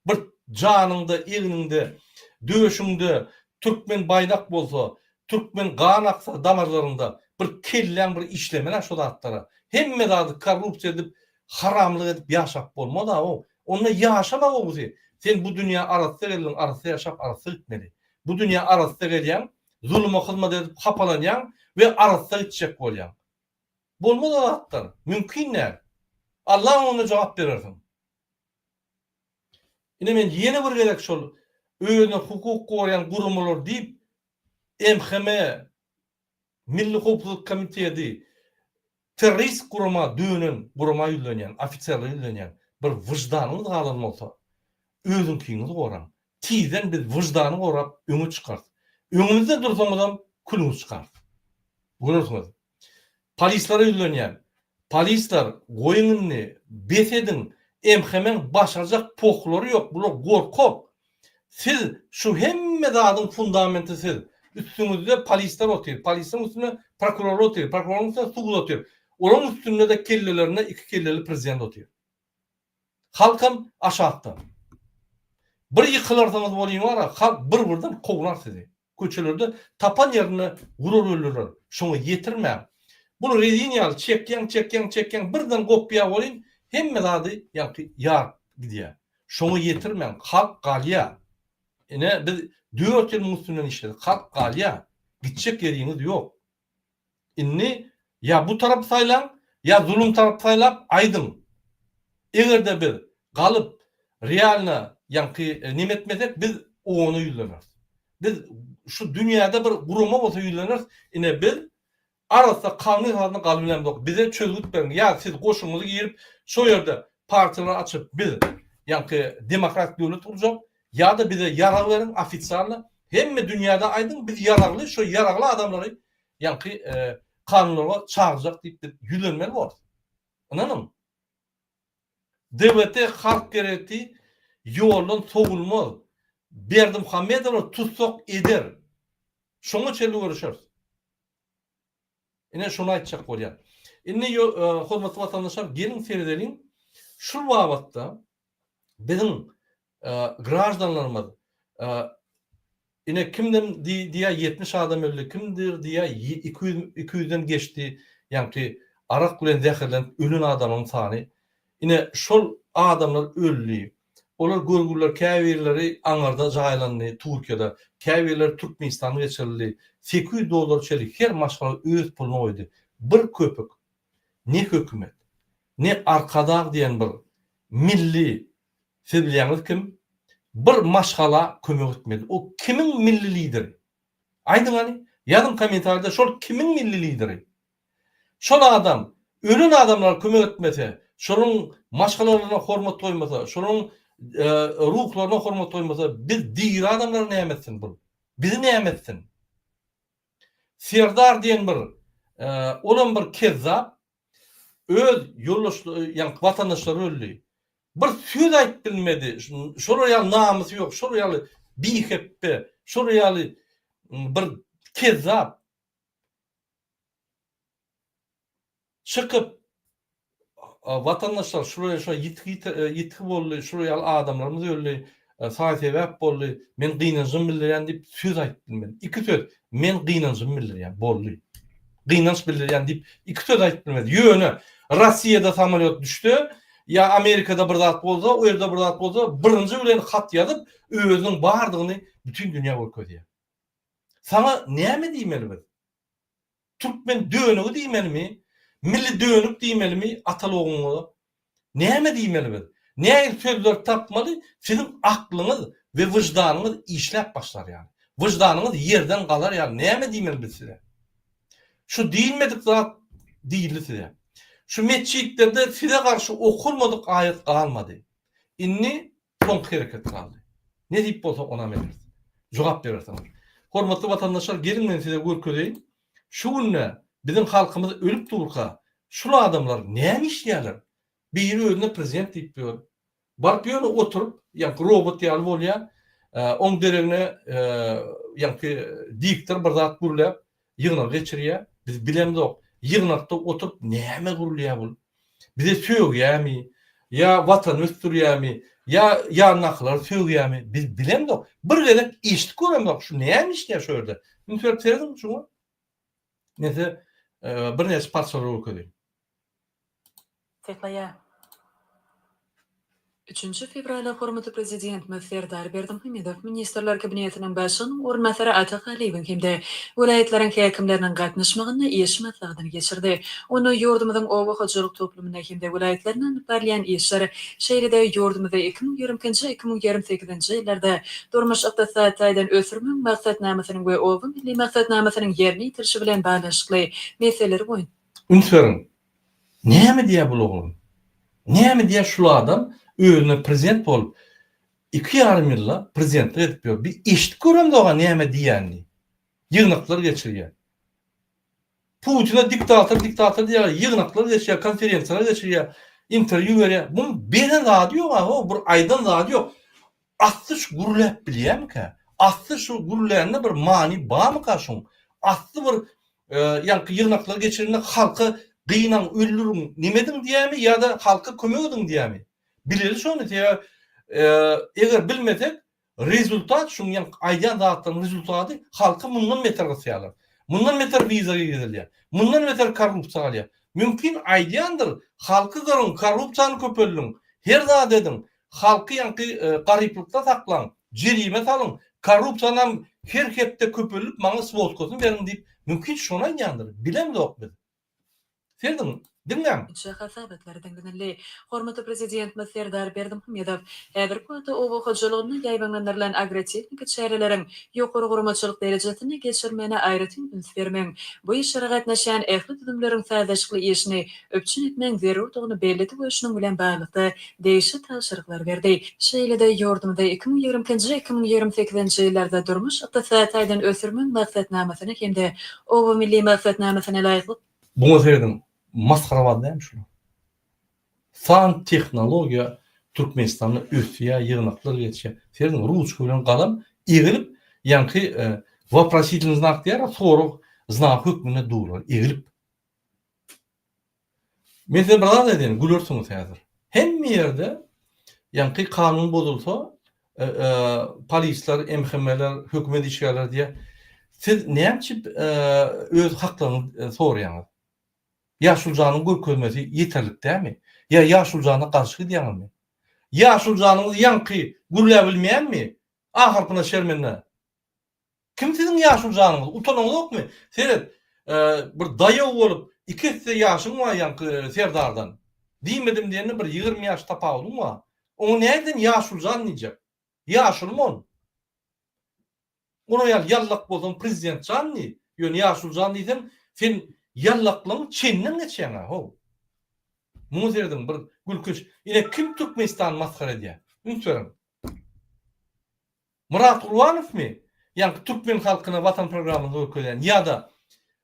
Bir janyňda egniňde döşüňde türkmen baýdak bolsa türkmen gan aksa damarlaryňda bir kelläň bir işlemeli şo zatlara. Hemme zady korrupsiýa edip haramlyk edip ýaşap bolmaz-a Onda ýaşama gowusy. Sen bu dünýä arassa geldiň, arassa ýaşap, arassa gitmeli. Bu dünýä arassa gelýäň, zuluma hyzmat edip hapalanýaň we arassa gitjek bolýaň. Bolmaz o zatlar. Mümkin däl. Allaň öňünde jogap berersiň. Ine men ýene bir gezek şol özüne hukuk goraýan guramalar diýip MHM Milli howpsuzlyk komiteti terrorist gurama dönen gurama ýüzlenýän, ofiserlere ýüzlenýän. Bir wyždanyňyz galan bolsa, özüňkiňizi goraň. Tizden biz wyždany gorap öňe çykarys. Öňümizde dursaňyzam külüňiz çykarys. Görersiňiz. Polislere ýüzlenýän. Polisler, goýuň indi, bes ediň, MHM-iň başarjak pohlary ýok, bular gorkak. Siz şu hemme zadyň fundamenti siz. Üstüňizde polisler otyr, polisleriň üstünde prokurorlar otyr, prokuroryň üstünde sud otyr. Olaryň üstünde-de kellelerinde iki kelleli prezident otyr. Halkam aşakda. Bir ýykylarsyňyz welin bar-a, halk bir-birden kowlar sizi. Köçelerde tapan ýerinde urar öldürer. Şoňa ýetirmäň. Bul rezin ýaly çekýäň çekýäň çekýäň birden gopýa welin hemme zady ýaňky ýaryp gidýä. Şoňa ýetirmäň. Halk galýa. Ine biz dört ýyl muň üstünden işledik. Halk galýa. Gitjek ýeriňiz ýok. Indi ýa bu tarapy saýlaň, ýa zulum tarapy saýlap aýdyň. Eger-de biz galyp realno ýaňky neme etmesek biz OON-a ýüzleneris. Biz şu dünýäde bir gurama bolsa ýüzleneris, ine biz arassa kanun esasynda galybilemzok, bize çözgüt beriň, ýa siz goşunyňyzy girip şo ýerde partiýalar açyp biz ýaňky demokratik döwlet gurjak, ýa-da bize ýarag beriň ofisialno, hemme dünýäde aýdyň biz ýaragly şo ýaragly adamlary ýaňky kanunlara çagyrjak diýip biz ýüzlenmeli borus. Ynanyň. DWT halk gerekdi ýoldan sowulmaz. Berdimuhamedowy tutsak eder. Şoňa çenli görüşeris. Ine şony aýtjak bolýan. Indi hormatly watandaşlar geliň seredeliň. Şul babatda biziň graždanlarymyz ine kimden diýýär 70 adam öldi, kimdir diýýär 200 200-den geçdi, ýaňky arak bilen zäherlenip ölen adamyň sany. Ine şol adamlar öldi. Olar görgüliler käbirleri aňarda jaýlandy Türkiýede, käbirleri Türkmenistana geçirildi. 800 dollar çenli her maşgala öz puluny goýdy. Bir köpük ne hökümet, ne Arkadag diýen bir milli siz bilýäňiz kim, bir maşgala kömek etmedi. O kimiň milli lideri? Aýdyň hany, ýazyň kommentariýada şol kimiň milli lideri? Şol adam ölen adamlara kömek etmese, şolaryň maşgalalaryna hormat goýmasa, şolaryň ruhlaryna hormat goýmasa, biz diri adamlary näme etsin bul? Bizi näme etsin? Serdar diýen bir, olam bir kezzap, öz ýoldaş, ýaňky watandaşlary öldi. Bir söz aýdyp bilmedi. Şolar ýaly namysy ýok, şolar ýaly bihepbe, şolar ýaly bir kezzap. Çykyp, watandaşlar şular şo ýitgi ýitgi boldy, şular ýaly adamlarymyz öldi, saý-sebäp boldy, men gynanjymy bildirýän diýip söz aýdyp bilmedi. Iki söz, men gynanjymy bildirýän, boldy. Gynanç bildirýän diýip iki söz aýdyp bilmedi. Ýöne Rossiýada samolýot düşse, ýa Amerikada bir zat bolsa, o ýerde bir zat bolsa, birinji bilen hat ýazyp, özüniň bardygyny bütin dünýä görkezýär. Saňa näme diýmeli biz? Türkmen dönügi diýmelimi, milli dönük diýmelimi ataly ogluňyza? Näme diýmeli biz? Nähili sözleri tapmaly, siziň aklyňyz we wyždanyňyz işläp başlar ýaly. Wyždanyňyz ýerden galar ýaly näme diýmeli biz size? Şu diýilmedik zat diýildi size. Şu metjitlerde size garşy okalmadyk aýat galmady. Indi Soňky hereket galdy. Nesip bolsa onam ederis. Jogap berersiňiz. Hormatly watandaşlar geliň men size görkezeýin. Şu günde biziň halkymyz ölüp durka şul adamlar näme işleýärler? Biri özüne prezident diýip ýör. Baryp ýöne oturyp ýaňky robot ýaly bolýar. Oň deregine ýaňky diktor bir zat gürläp ýygnak geçirýär. Biz bilemzok. Ýygnakda oturyp näme gürleýär bul? Bize sögýärmi? Ýa watany ösdürýärmi? Ýa ýanyndakylary sögýärmi? Biz bilemzok. Bir gezek eşidip göremzok. Şu näme işleýär şu ýerde? Üns berip serediň şuňa. Men size birnäçe parçalary görkezeýin. Saklaýar. Üçünji fewralda hormatly Prezidentimiz Serdar Berdimuhamedow Ministrler Kabinetiniň Başlygynyň orunbasary Ata Galyýewiň hem-de welaýatlaryň häkimleriniň gatnaşmagynda iş maslahatyny geçirdi. Onda ýurdumyzyň oba hojalyk toplumynda hem-de welaýatlarynda alnyp barylýan işler, şeýle-de ýurdumyzy 2022-nji, 2028-nji ýyllarda durmuş-ykdysady taýdan ösdürmegiň Maksatnamasynyň we Oba milli maksatnamasynyň ýerine ýetirilişi bilen baglanyşykly meseleler boýunça Üns beriň. Näme diýýär bul oglan? Näme diýýär şul adam özüne prezident bolup iki ýarym ýylda prezidentlik edip ýör. Bir eşidip göremzog-a näme diýýänini. Ýygnaklar geçirýär. Putine diktator diktator diýýärler, ýygnaklar geçirýär, konferensiýalar geçirýär, interwýu berýär. Muň beren zady ýok-a, ho, bir aýdan zady ýok. Asly şu gürläp bilýärmikä? Asly şu gürlände bir many barmyka şuň? Asly bir ýaňky ýygnaklar geçirende halka gynaň, öldüriň, neme ediň diýýärmi ýa-da halka kömek ediň diýýärmi? Bileli şony sebäbi eger bilmesek rezultat şuň ýaňky aýdýan zatlaryň rezultady halky mundan beter gysýarlar. Mundan beter wiza girizilýär. Mundan beter korrupsiýa galýar. Mümkin aýdýandyr halky gyryň, korrupsiýany köpeldiň, her zat ediň, Halky ýaňky garyplykda saklaň, jerime salyň, korrupsiýanam her hepde köpeldip maňa swodkasyny beriň diýip mümkin şony aýdýandyr, bilemzok biz. Serediň, diňläň. Boýunça hasabatlar diňlenildi. Hormatly Prezidentimiz Serdar Berdimuhamedow häzirki wagtda oba hojalygynda ýaýbaňlandyrylan agrotehniki çäreleriň ýokary guramaçylyk derejesinde geçirilmegine aýratyn üns bermegiň, bu işlere gatnaşýan ähli düzümleriň sazlaşykly işini üpjün etmegiň zerurdygyny belledi we şunuň bilen baglylykda degişli tabşyryklary berdi. Şeýle-de ýurdumyzda 2022-nji, 2028-nji ýyllarda durmuş-ykdysady taýdan ösdürmegiň Maksatnamasyna hem-de Oba milli maksatnamasyna laýyklykda, Buňa serediň, masgarabaz dälmi şular? San tehnologiýa Türkmenistanda ösýär, ýygnaklar geçýär. Serediň, ruçka bilen galam egilip, ýaňky woprositelnyý znak diýýär, sorag znagy hökmünde durlar, egilip. Men size bir zat aýdaýyn, gülersiňiz häzir. Hemme ýerde ýaňky kanun bozulsa, polisler, MHM-ler, hökümet işgärleri diýýär, siz näme üçin öz haklaryňyzy soraýaňyz? Ýaşulyjanyň görkezmesi ýeterlik dälmi? Ýa ýaşulyjana garşy gidýäňizmi? Ýaşulyjanyňyz ýaňky gürläbilmeýänmi? A harpyna şermende. Kim siziň ýaşuly janyňyz? Utanaňzokmy? Seret, bir daýaw bolup, iki esse ýaşyň bar ýaňky Serdardan. Diýmedim diýende bir 20 ýaş tapawudyň bar. Oňa nädip sen ýaşuly jan diýjek? Ýaşulymy ol? Onuň ýaly ýallak bolsaň prezident jan diý. Ýöne ýaşuly jan diýseň, sen ýallaklygyň çeninden geçýäň-ä, how. Muňa serediň, bir gülkünç. Ine kim Türkmenistany masgara edýär? Üns beriň. Myrat Gurbanowmy? Ýaňky türkmen halkyna watan programmasyny görkezýän ýa-da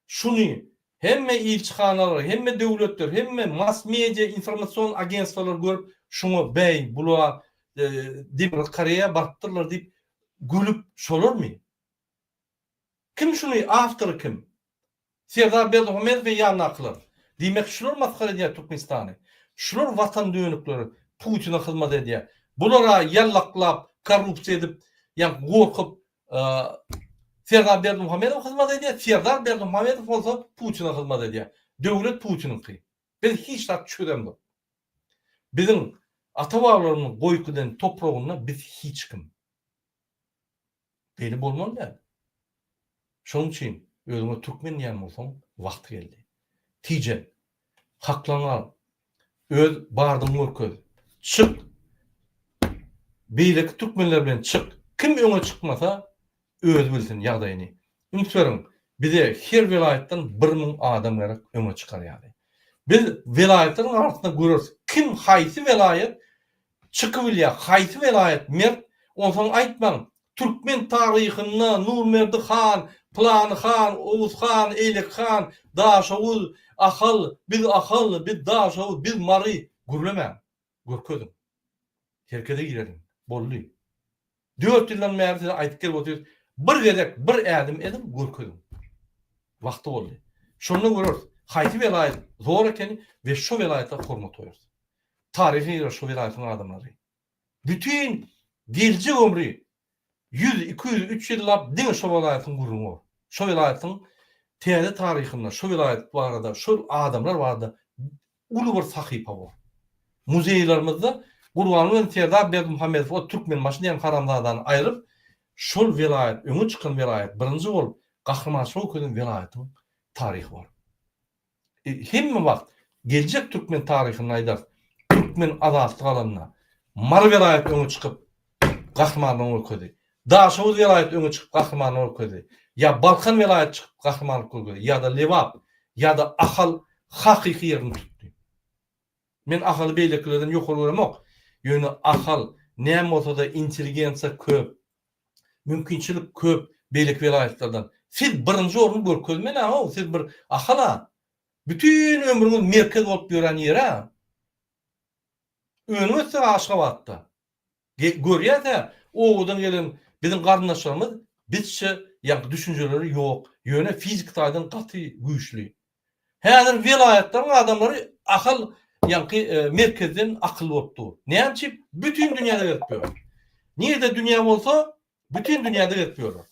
şuny hemme ilçihanalar, hemme döwletler, hemme mass media informasion agentstwolar görüp şuňa beý bula Demirgazyk Koreýa barypdyrlar diýip gülüp şolarmy? Kim şuny awtory kim? Serdar Berdimuhamedow we ýanyndakylar. Diýmek şular masgara edýär Türkmenistany. Şular watan dönükleri Putine hyzmat edýär. Bulara ýallaklap korrupsiýa edip ýa gorkup Serdar Berdimuhamedow hyzmat edýär. Serdar Berdimuhamedow bolsa Putine hyzmat edýär. Döwlet Putiniňki. Biz hiç zat çözemzok. Biziň ata-babalarymyzyň goýup giden topragynda biz hiç kim. Beýle bolmaly däl. Şonuň üçin özüňe türkmen diýýän bolsaň wagty geldi. Tijen. Haklaňy al. Öz bardygyňy görkez. Çyk. Beýleki türkmenler bilen çyk. Kim öňe çykmasa özi bilsin ýagdaýyny. Üns beriň, bize her welaýatdan 1000 adam gerek öňe çykar ýaly. Biz welaýatlaryň arasynda göreris kim haýsy welaýat Çykybilýär haýsy welaýat mert onsoň aýtmaň türkmen taryhynda Nurmerdi han pylany han Oguz han eýleki han Daşoguz Ahal biz Ahal biz Daşoguz biz Mary gürlemäň görkeziň herkese gireliň boldy dört ýyldan bäri size aýdyp gelip otyrys bir gezek bir ädim ediň görkeziň wagty boldy şonda göreris haýsy welaýat zor ekeni we şo welaýata hormat goýarys. Taryhy girer şu welaýatyň adamlary. Bütin geljek ömri ýüz, 200, 300 ýyllap diňe şo welaýatyň gürrüňi bor. Şo welaýatyň täze taryhynda şo welaýat barada, şol adamlar barada uly bir sahypa bor. Muzeýlerimizde Gurbanguly bilen Serdar Berdimuhamedow o Türkmenbaşy diýen haramzadany aýryp, şol welaýat öňe çykan welaýat birinji bolup gahrymançylyk görkezen welaýatyň taryhy bar. Hemme wagt geljek türkmen taryhynda aýdarys. Türkmen azatlyk alanda Mary welaýaty öňe çykyp gahrymanlygyny görkezdi. Daşoguz welaýaty öňe çykyp gahrymanlyk görkezdi. Ýa Balkan welaýaty çykyp gahrymanlyk görkezdi. Ýa-da Lebap, ýa-da Ahal hakyky ýerini tutdy. Men Ahaly beýlekilerden ýokary göremok. Ýöne Ahal näme bolsa-da intelligensiýa köp. Mümkinçilik köp beýleki welaýatlardan. Siz birinji orny görkezmeli-ow, siz bir Ahal-a. Bütin ömrüňiz merkez bolup ýören ýer-ä. Önüp ötseň Aşgabatda. Görýäs-ä, obadan gelen biziň garyndaşlarymyz bizçe ýaňky düşünjeleri ýok, ýöne fiziki taýdan gaty güýçli. Häzir welaýatlaryň adamlary Ahal ýaňky merkezden akylly bolup dur. Näme üçin? Bütin dünýäde gezip ýör. Nirede dünýä bolsa, bütin dünýäde gezip ýörler.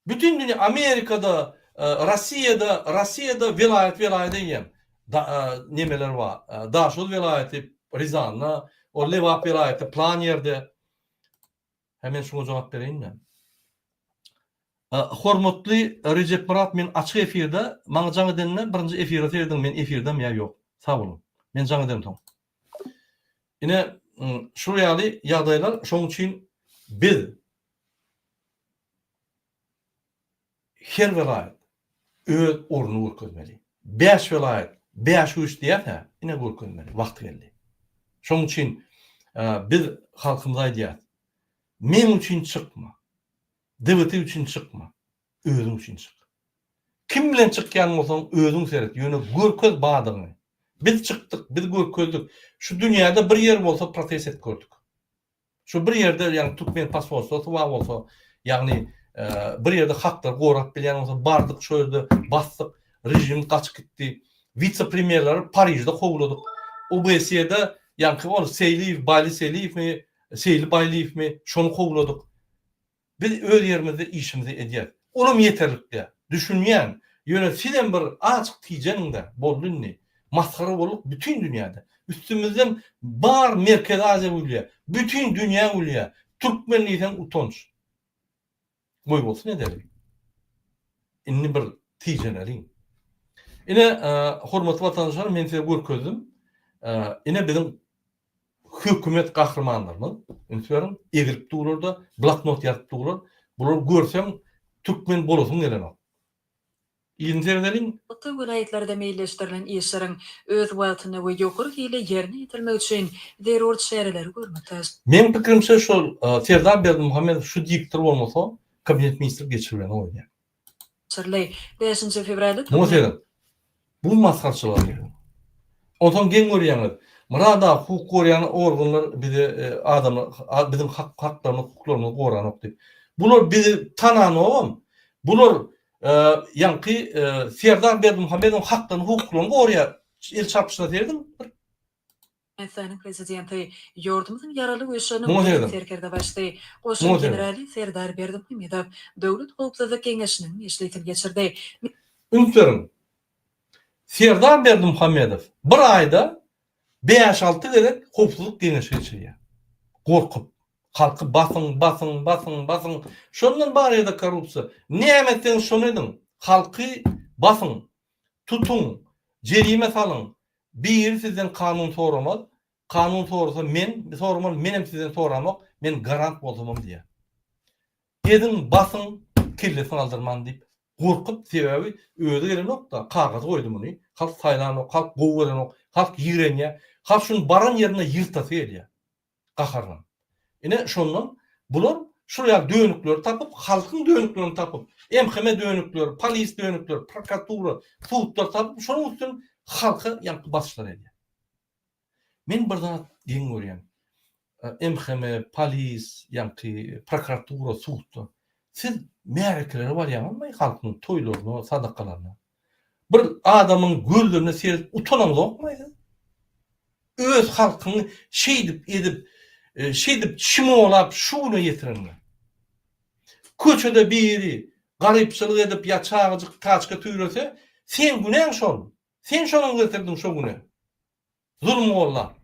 Bütin dünýä Amerikada, Rossiýada, Rossiýada welaýat welaýat eýýäm nemeler bar. Daşoguz welaýaty Rizanda, o Lebap welaýaty plan ýerde. Hä men şuňa jogap bereýin-de. Hormatly Rejepmyrat men açyk efirde maňa jaň edende birinji efire serediň men efirdemi ýa ýok. Sag boluň. Men jaň edemsoň. Ine şul ýaly ýagdaýlar şoň üçin biz Her welaýat öz ornuny görkezmeli. Bäş welaýat, bäş güýç diýýäs-ä, ine görkezmeli, wagty geldi. Şonuň üçin biz halkymyza aýdýarys, meň üçin çykma, DWT üçin çykma, özüň üçin çyk. Kim bilen çykýan bolsaň özüň seret, ýöne görkez bardygyňy. Biz çykdyk, biz görkezdik. Şu dünýäde bir ýer bolsa protest edip gördük. Şu bir ýerde ýagny türkmen posolstwosy bar bolsa, ýagny bir ýerde haklary gorap bilýän bolsa, bardyk şo ýerde basdyk, režim gaçyp gitdi. Wise-premýerleri Parižde kowladyk. OBSE-de ýaňky ol Seýliýew, Baýly Seýliýewmi, Seýli Baýlyýewmi, şony kowladyk. Biz öz ýerimizde işimizi edýäs. Olam ýeterlik däl. Düşünýän. Ýöne sizem bir azjyk tijeniň-dä. Boldy indi. Masgara bolduk bütin dünýäde. Üstümizden bar Merkezi Aziýa gülýär. Bütin dünýä gülýär. Türkmen diýseň utanç. Goýbolsun edeli. Indi bir tijeneliň. Ine, hormatly watandaşlar, men size görkezdim. Ine biziň Hökümet gahrymanlarymyz, üns beriň, egilip durlar-da, bloknot ýazyp durlar. Bulary görseň, türkmen bolasyň gelenok. Yzyny seredeliň. Wagtda welaýatlarda meýilleşdirilen işleriň öz wagtynda we ýokary hilli ýerine ýetirilmegi üçin zerur çäreleri görmek Meň pikirimçe şol Serdar Berdimuhamedow şu diktor bolmasa kabinet ministr geçiribileni oýnaýar. Çyrly. Bäşinji fewralda Muňa Türkmen. seret. Bu masgarçylyga serediň. Onsoň geň görýäňiz. Myrat aga hukuk goraýan organlar bize adamlar biziň hak haklarymyzy hukuklarymyzy goranok diýip. Bular bizi tananogam. Bular ýaňky Serdar Berdimuhamedowyň haklaryny hukuklaryny goraýar. El çarpyşyna serediň bir. Türkmenistanyň Prezidenti ýurdumyzyň Ýaragly Güýçleriniň Muňa Beýik serediň. Serkerdebaşysy, goşun Muňa serediň. generaly Serdar Berdimuhamedow Döwlet howpsuzlyk geňeşiniň mejlisini geçirdi. Üns beriň. Serdar Berdimuhamedow bir aýda bäş-alty gezek howpsuzlyk geňeşi geçirýär. Gorkup. Halky basyň, basyň, basyň, basyň. Şondan bar ýerde korrupsiýa. Näme etseňiz şony ediň. Halky basyň. Tutuň. Jerime salyň. Biri sizden kanun soramaz, kanun sorasa men soramaly, menem sizden soramok, men garant bolsamam diýýär. Eziň, basyň, kellesini aldyrman diýip gorkup, sebäbi özi gelenok-da, kagyzy goýdy muny, halk saýlanok, halk gowy görenok, halk ýigrenýär, halk şuny baran ýerinde ýyrtasy gelýär. Gaharlan. Ine şondan bular şul ýaly dönükleri tapyp, halkyň dönüklerini tapyp, MHM dönükleri, polis dönükleri, prokuratura, sudlar tapyp, şonuň üstünden halka ýaňky basyşlar edýär. Men bir zat geň görýän. MHM, polis, ýaňky prokuratura, sudlar. Siz märekelere barýaňyzmy halkyň toýlaryna, sadakalaryna? Bir adamyň gözlerine seredip utanaňzokmy siz? Öz halkyňy şeýdip ezip, şeýdip çimolap şu güne ýetirenler. Köçede biri garypçylyk edip ýa çagajyk taçka tüýrese, seň günäň şol. Sen şonuň getirdiň şo güne. Zulum gollap.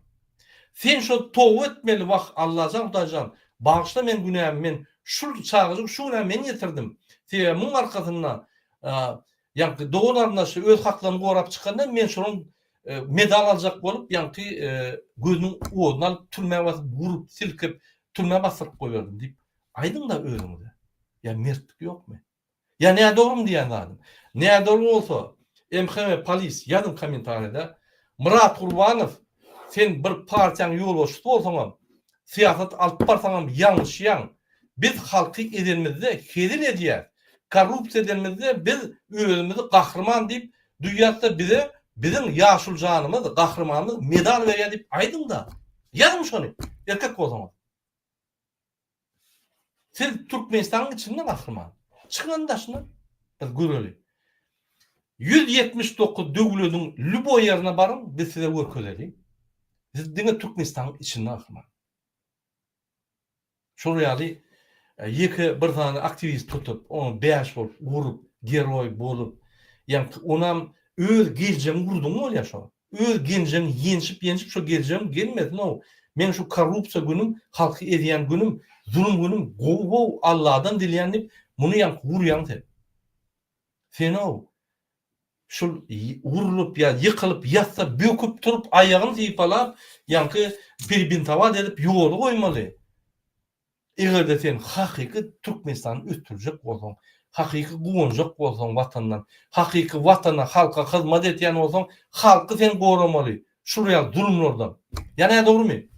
Sen şo toba etmeli wah Allajan Hudaýjan bagyşla meň günämi men şul çagajygy şu günä men getirdim. Sebäbi muň arkasynda ýaňky dogan garyndaşy öz haklaryny gorap çykanda men şonuň medal aljak bolup ýaňky gözüniň oduny alyp türmä basyp urup silkip türmä basdyryp goýberdim diýip aýdyňda özüňize. Ýa mertlik ýokmy? Ýa nädogrymy diýýän zadym. Nädogry bolsa MHM polis ýazyň kommentariýada. Myrat Gurbanow sen bir partiýaň ýolbaşçysy bolsaňam syýasat alyp barsaňam ýalňyşýaň. Biz halky ezenimizde hezil edýäs. Korrupsiýa edenimizde biz özümizi gahryman diýip duýýasda bize biziň ýaşuljanymyz gahrymanymyz medal berýär diýip aýdyňda. Ýazyň şony erkek bolsaňyz. Siz Türkmenistanyň içinde gahryman. Çykyň daşyna biz göreli. 179 döwlediň lüboý ýerine baryň biz size görkezeli. Siz diňe Türkmenistanyň içinde gahryman. Şol ýaly e, ýeke bir sany aktiwist tutup, ony bäş bolup urup, geroý bolup, ýaňky onam öz geljegiňi urduň bolýar şo. Öz geljegiňi ýenjip-ýenjip şo geljegiň gelmesin-ow. Meň şu korrupsiýa günüm, halky ezýän günüm, zulum günüm gowy-how Alladan dileýän diýip, muny ýaňky urýaň sen. Sen-ow, şul urlup ýa ýykylyp ýatsa böküp turup aýagyny sypalap ýaňky perebintowat edip ýoly goýmaly. Eger-de sen hakyky Türkmenistany ösdürjek bolsaň, hakyky guwanjak bolsaň Watandan, hakyky Watana, halka hyzmat etýän bolsaň, halky sen goramaly şul ýaly zulumlardan. Ýa nädogrymy?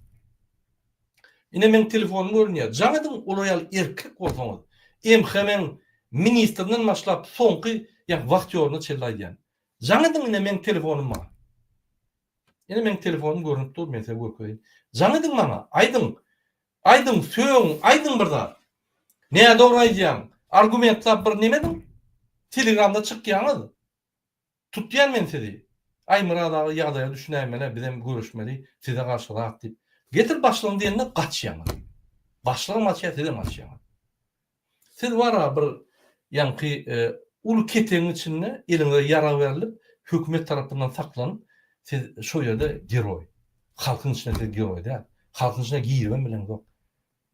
Ine meň telefonym görünýär. Jaň ediň olar ýaly erkek bolsaňyz. MHM-iň ministrinden başlap soňky ýa wahtýoryna çenli aýdýan. Jaň ediň ine meň telefonym bar. Ine meň telefonym görünip dur men size görkezeýin. Jaň ediň maňa, aýdyň. Aýdyň, sögüň, aýdyň bir zat. Nädogry aýdýaň. Argumentlap bir neme ediň. Telegramda çykýaňyz. Tutýan men sizi. Aý Myrat aga ýagdaýa düşünäýmeli bizem görüşmeli size garşy zat diýip. Getir başlygyny diýende gaçýaňyz. Başlygam gaçýar sizem gaçýaňyz. Siz bara bir ýaňky uly ketegiň içinde eliňize ýarag berlip hökümet tarapyndan saklanyp siz şo ýerde geroý. Halkyň içinde siz geroý däl. Halkyň içine giribem bileňzok.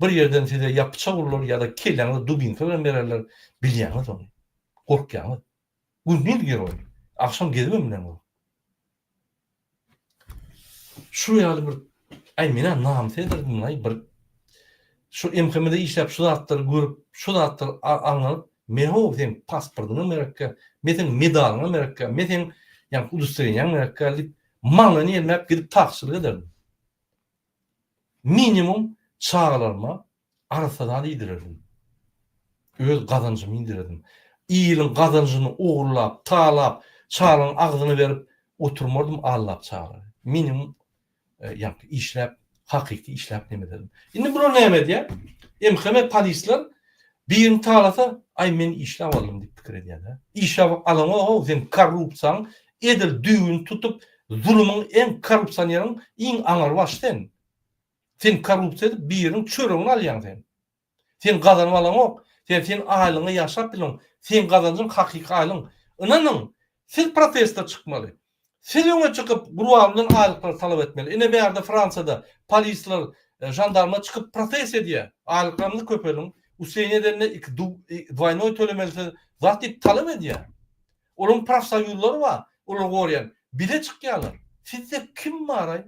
Bir ýerden size ýa pyçak urlar ýa-da kelläňize dubinka bilen bererler bilýäňiz ony. Gorkýaňyz. Gündiz geroý. Agşam gezibem bileňzok. Şu ýaly bir aý menä namys ederdim aý bir şu MHM-de işläp şu zatlary görüp şu zatlary aňlanyp. Men how seň pasportyňam gerekkä, men seň medalyňam gerekkä, men seň ýaňky udostowreniýaňam gerekkä diýip, maňlaýyny ýelmäp gidip takçylyk ederdim. Minimum çagalaryma arassa zat iýdirerdim. Öz gazanjymy iýdirerdim. Iliň gazanjyny ogurlap, talap, çagalaryň agzyna berip oturmardym aldap çagalary. Minimum ýaňky işläp, hakyky işläp neme ederdim. Indi bular näme edýär? MHM polisler birini talasa, aý men işläp aldym diýip pikir edýär-de. Işläp alaňok-ow, sen korrupsiýaň edil düýbüni tutup, zulumyň iň korrupsioneriň iň aňrybaşy sen. Sen korrupsiýa edip biriniň çöregini alýaň sen. Sen gazanyp alaňok. Sen sen aýlygyňa ýaşap bileňok. Seň gazanjyň hakyky aýlygyň. Ynanyň, siz proteste çykmaly. Siz öňe çykyp Gurbangulydan aýlyklary talap etmeli. Ine bärde Fransiýada polisler, žandarmlar çykyp protest edýär. Aýlyklarymyzy köpeliň, usiliýa edende iki dwaýnoý tölemelisiz zat diýip talap edýär. Olaryň profsoýuzlary bar, olary goraýan. Bile çykýarlar. Sizde kim baraý?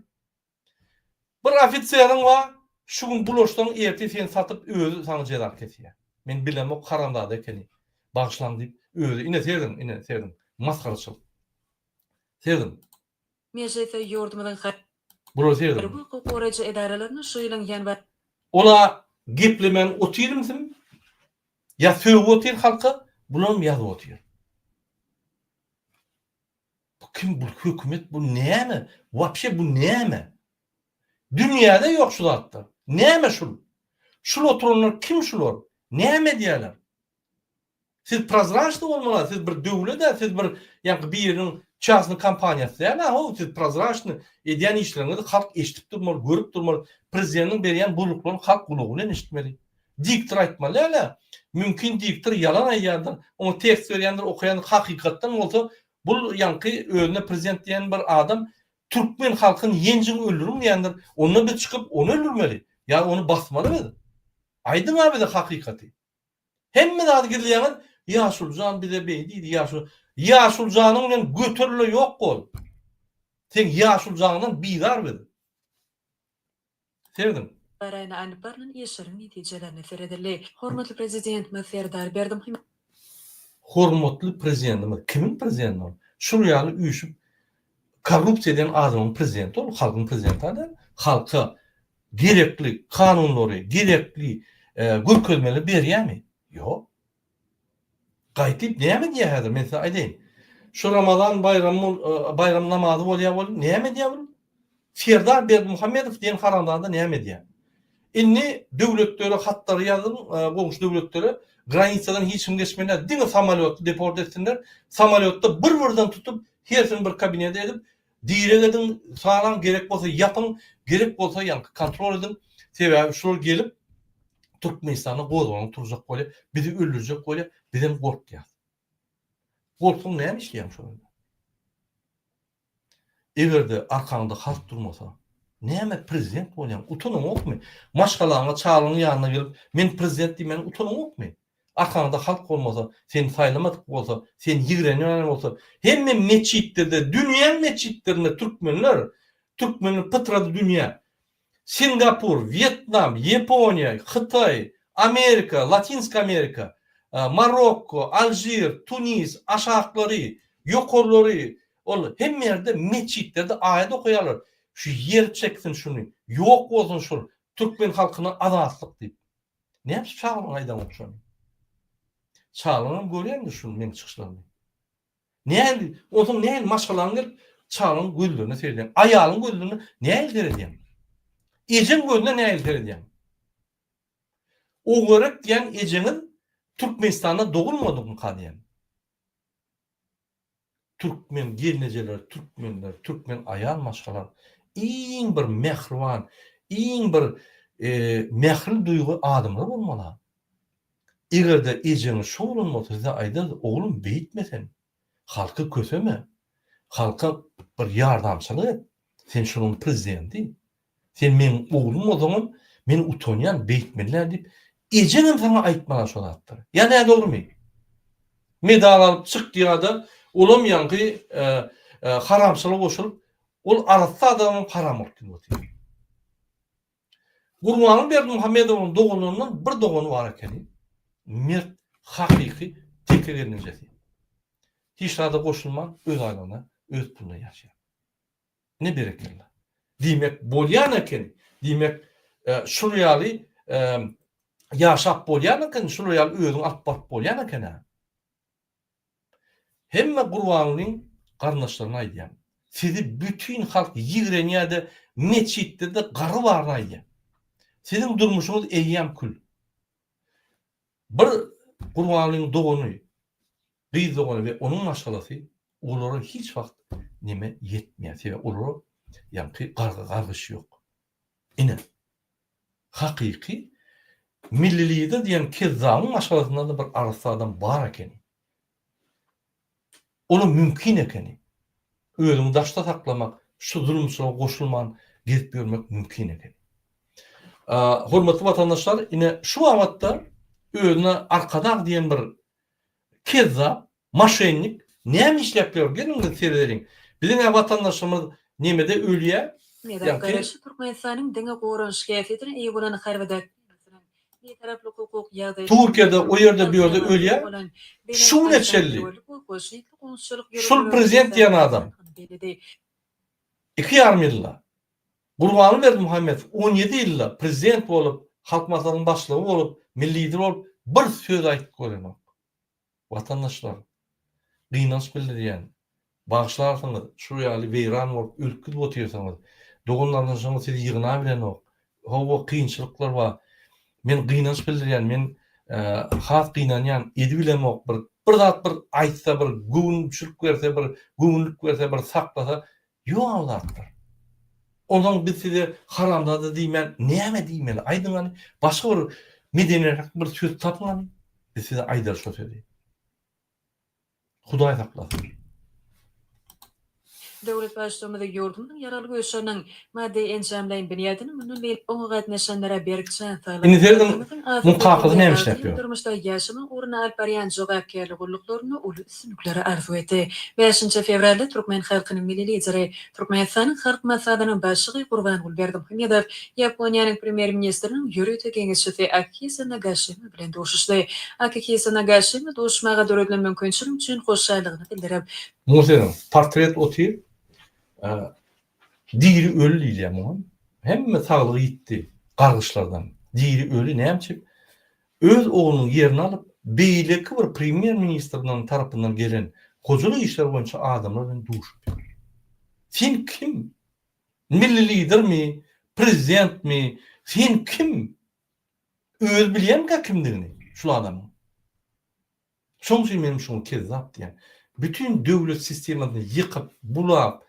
Bir ofiseriň bar, şu gün bulaşsaň ertir seni satyp özi saňa jeza kesýär. Men bilemok haramzada ekeni. Bagyşlaň diýip özi ine serediň ine serediň masgaraçylyk. Serediň. Mejlisde ýurdumyzyň Bulara serediň. harby hukuk goraýjy edaralaryna şu ýylyň ýanwar Ola geplemän otyrmsyn ýa sögüp otyr halka bulam ýazyp otyr. Bu kim bu hökümet bu näme? Wapşe bu näme? Dünýäde ýok şu zatlar. Näme şul? Şul oturanlar kim şular? Näme edýärler? Siz prozraçny bolmaly, siz bir döwlet-ä, siz bir ýaňky biriniň çasny kompaniýasy däl-ä, how, siz prozraçny edýän işleriňizi halk eşidip durmaly, görüp durmaly, prezidentiň berýän buýruklaryny halk gulagy bilen eşitmeli. Diktor aýtmaly däl-ä. Mümkin diktor ýalan aýdýandyr, oňa tekst berýändir, okaýandyr, hakykatdan bolsa bul ýaňky özüne prezident diýen bir adam türkmen halkyny ýenjiň öldüriň diýendir, onda biz çykyp ony öldürmeli, ýa ony basmaly biz. Aýdyň-a bize hakykaty. Hemme zady gizleýäňiz, Ýaşulujan bize beý diýdi, ýaşuly. Ýaşulujanyň bilen göterile ýok bol. Seň ýaşulujaňdan bizar biz. Serediň. Garaýyna alnyp barlan işleriň netijelerine seredildi. Hormatly Prezidentimiz Serdar Berdimuhamedow. Hormatly Prezidentimiz kimiň prezidenti ol? Şul ýaly üýşüp korrupsiýa eden adamyň prezidenti ol, halkyň prezidenti däl. Halka gerekli kanunlary, gerekli görkezmeleri berýärmi? Ýok. Gaýtyp näme diýýär häzir men size aýdaýyn. Şu Ramazan baýramy baýram namazy bolýar bol näme edýär bul? Serdar Berdimuhamedow diýen haramzada näme edýär? Indi döwletlere hatlary ýazyň goňşy döwletlere granisadan hiç kim geçmeli däl diňe samolýotly deport etsinler. Samolýotda bir birden tutup hersini bir kabinete edip direk ediň sanaň gerek bolsa ýapyň gerek bolsa ýaňky kontrol ediň sebäbi şular gelip Türkmenistanda gozgalaň turjak bolýar, bizi öldürjek bolýar, bizem gorkýas. Gorksaň näme işleýäň şol ýerde? Egerde arkaňda halk durmasa, näme prezident bolýaň? Utanaňokmy? Maşgalaňa, çagalaryň ýanyna gelip, men prezident diýmäne utanaňokmy? Arkaňda halk bolmasa, seni saýlamadyk bolsa, seni ýigrenýän bolsa, hemme metjitlerde, dünýäň metjitlerinde türkmenler, türkmenler pytrady dünýä. Singapur, Wýetnam, Ýaponiýa, Hytaý, Amerika, Latinski Amerika, Marokko, Alžir, Tunis, aşaklary, ýokarlary, ol hemme ýerde metjitlerde aýat okaýarlar. Şu ýer çeksin şuny, ýok bolsun şul, türkmen halkyna azatlyk diýip. Näme üçin çagalaryňa aýdaňok şony? Çagalaryňam görýändir şuny meň çykyşlarymy. Nähili, onsoň nähili maşgalaň gelip çagaň gözlerine seredýäň, aýalyň gözlerine nähili seredýäň? Ejeň gözüne nähili seredýäň? Ogurek diýen ejeňiz Türkmenistanda dogulmadymyka diýen. Türkmen gelnejeler, türkmenler, türkmen aýal maşgalar iň bir mähriban, iň bir mähirli duýgy adamlar bolmaly. Eger-de ejeňiz şo bolan bolsa size aýdardy, oglum beýtme sen, halky köseme, halka bir ýardamçylyk et, sen şonuň prezidenti, sen meň oglum bolsaňam men utanýan beýtmeli däl diýip, ejeňem saňa aýtmaly şo zatlary. Ýa nädogrymy? Medal alyp çykýada olam ýaňky haramçylyga goşulyp, ol arassa adamam haram bolup gidip otyr. Gurbanguly Berdimuhamedowyň doganlaryndan bir dogany bar ekeni. Mert. hakyky teke gelnejesi. Hiç zada goşulman öz aýlygyna, öz puluna ýaşaýar. Ine berekella. Diýmek bolýan eken. Diýmek şul ýaly ýaşap bolýan eken, şul ýaly özüňi alyp baryp bolýan eken-ä. Hemme Gurbangulyň garyndaşlaryna aýdýan. Sizi bütin halk ýigrenýär-de metjitde-de gary baryny aýdýar. Siziň durmuşyňyz eýýäm kül. Bir Gurbangulyň dogany, gyz dogany we onuň maşgalasy olara hiç wagt neme ýetmeýär. Sebäbi olara ýaňky gargy gargyş ýok. Ine, hakyky Milli Lider diýen kezzabyň maşgalasynda-da bir arassa adam bar ekeni. Olam mümkin ekeni. Özüňi daşda saklamak, şu zulumçylyga goşulman gezip ýörmek mümkin ekeni. Hormatly watandaşlar, ine şu babatda özüne Arkadag diýen bir kezzap, Maşennik näme işläp ýör geliň biz seredeliň. Biziň-ä watandaşymyz nemede ölýä Mezar ýaňky. Garaşsyz Türkmenistanyň diňe goranyş häsiýetine eýe bolan harby doktrinasynyň Bitaraplyk hukuk ýagdaýynyň Türkiýede o ýerde bu ýerde halkara ölýä bolan şu belent güne çenli ynsanperwerlik we hoşniýetli goňşuçylyk şul ýörelgeleriniň prezident diýen adam esaslandygyny belledi. iki ýarym ýylda Gurbanguly Berdimuhamedow 17 ýylda prezident bolup Halk Maslahatynyň başlygy bolup Milli Lider bolup bir söz aýdyp görenok. Watandaşlar, gynanç bildirýän, bagyşlarsyňyz, şu ýaly weýran bolup ölüp gidip otyrsyňyz. Dogan-garyndaşlaryňyz sizi ýygnabilenok. Hawa, kynçylyklar bar. Men gynanç bildirýän, men has gynanýan, edibilemok bir bir zat bir aýtsa, bir göwünçilik berse, bir göwünlik berse, bir saklasa, ýok o zatlar. Onsoň biz size haramzada diýmän näme diýmeli aýdyň hany, başga bir medeniräk bir söz tapyň hany, biz size aýdarys şo sözi. Hudaý saklasyn. Döwlet Baştutanymyz ýurdumyzyň Ýaragly Güýçleriniň maddy-enjamlaýyn binýadyny mundan beýläk oňa gatnaşanlara berk jan saglyk, Indi serediň halkymyzyň muň asuda kakasy hem-de näme işläp bagtyýar ýör? durmuşda ýaşamagy ugrunda alyp barýan jogapkärli gulluklarynda uly üstünlikleri arzuw etdi. Bäşinji fewralda türkmen halkynyň Milli Lideri, Türkmenistanyň Halk Maslahatynyň Başlygy Gurbanguly Berdimuhamedow Ýaponiýanyň Premýer-ministriniň ýörite geňeşçisi Akihisa Nagaşima bilen duşuşdy. Akihisa Nagaşima duşuşmaga döredilen mümkinçilik üçin hoşallygyny bildirip, Muňa serediň, portret otyr, diri öli diýilýär muňa. Hemme saglygy ýitdi gargyşlardan. Diri öli näme üçin? Öz oglunyň ýerini alyp, beýleki bir premýer-ministriniň tarapyndan gelen hojalyk işleri boýunça adamlar bilen duşup ýör. Sen kim? Milli Lidermi? Prezidentmi? Sen kim? Özi bilýärmikä kimdigini şul adamyň? Şoň üçin menem şuňa kezzap diýýän. Bütin döwlet sistemasyny ýykyp, bulap,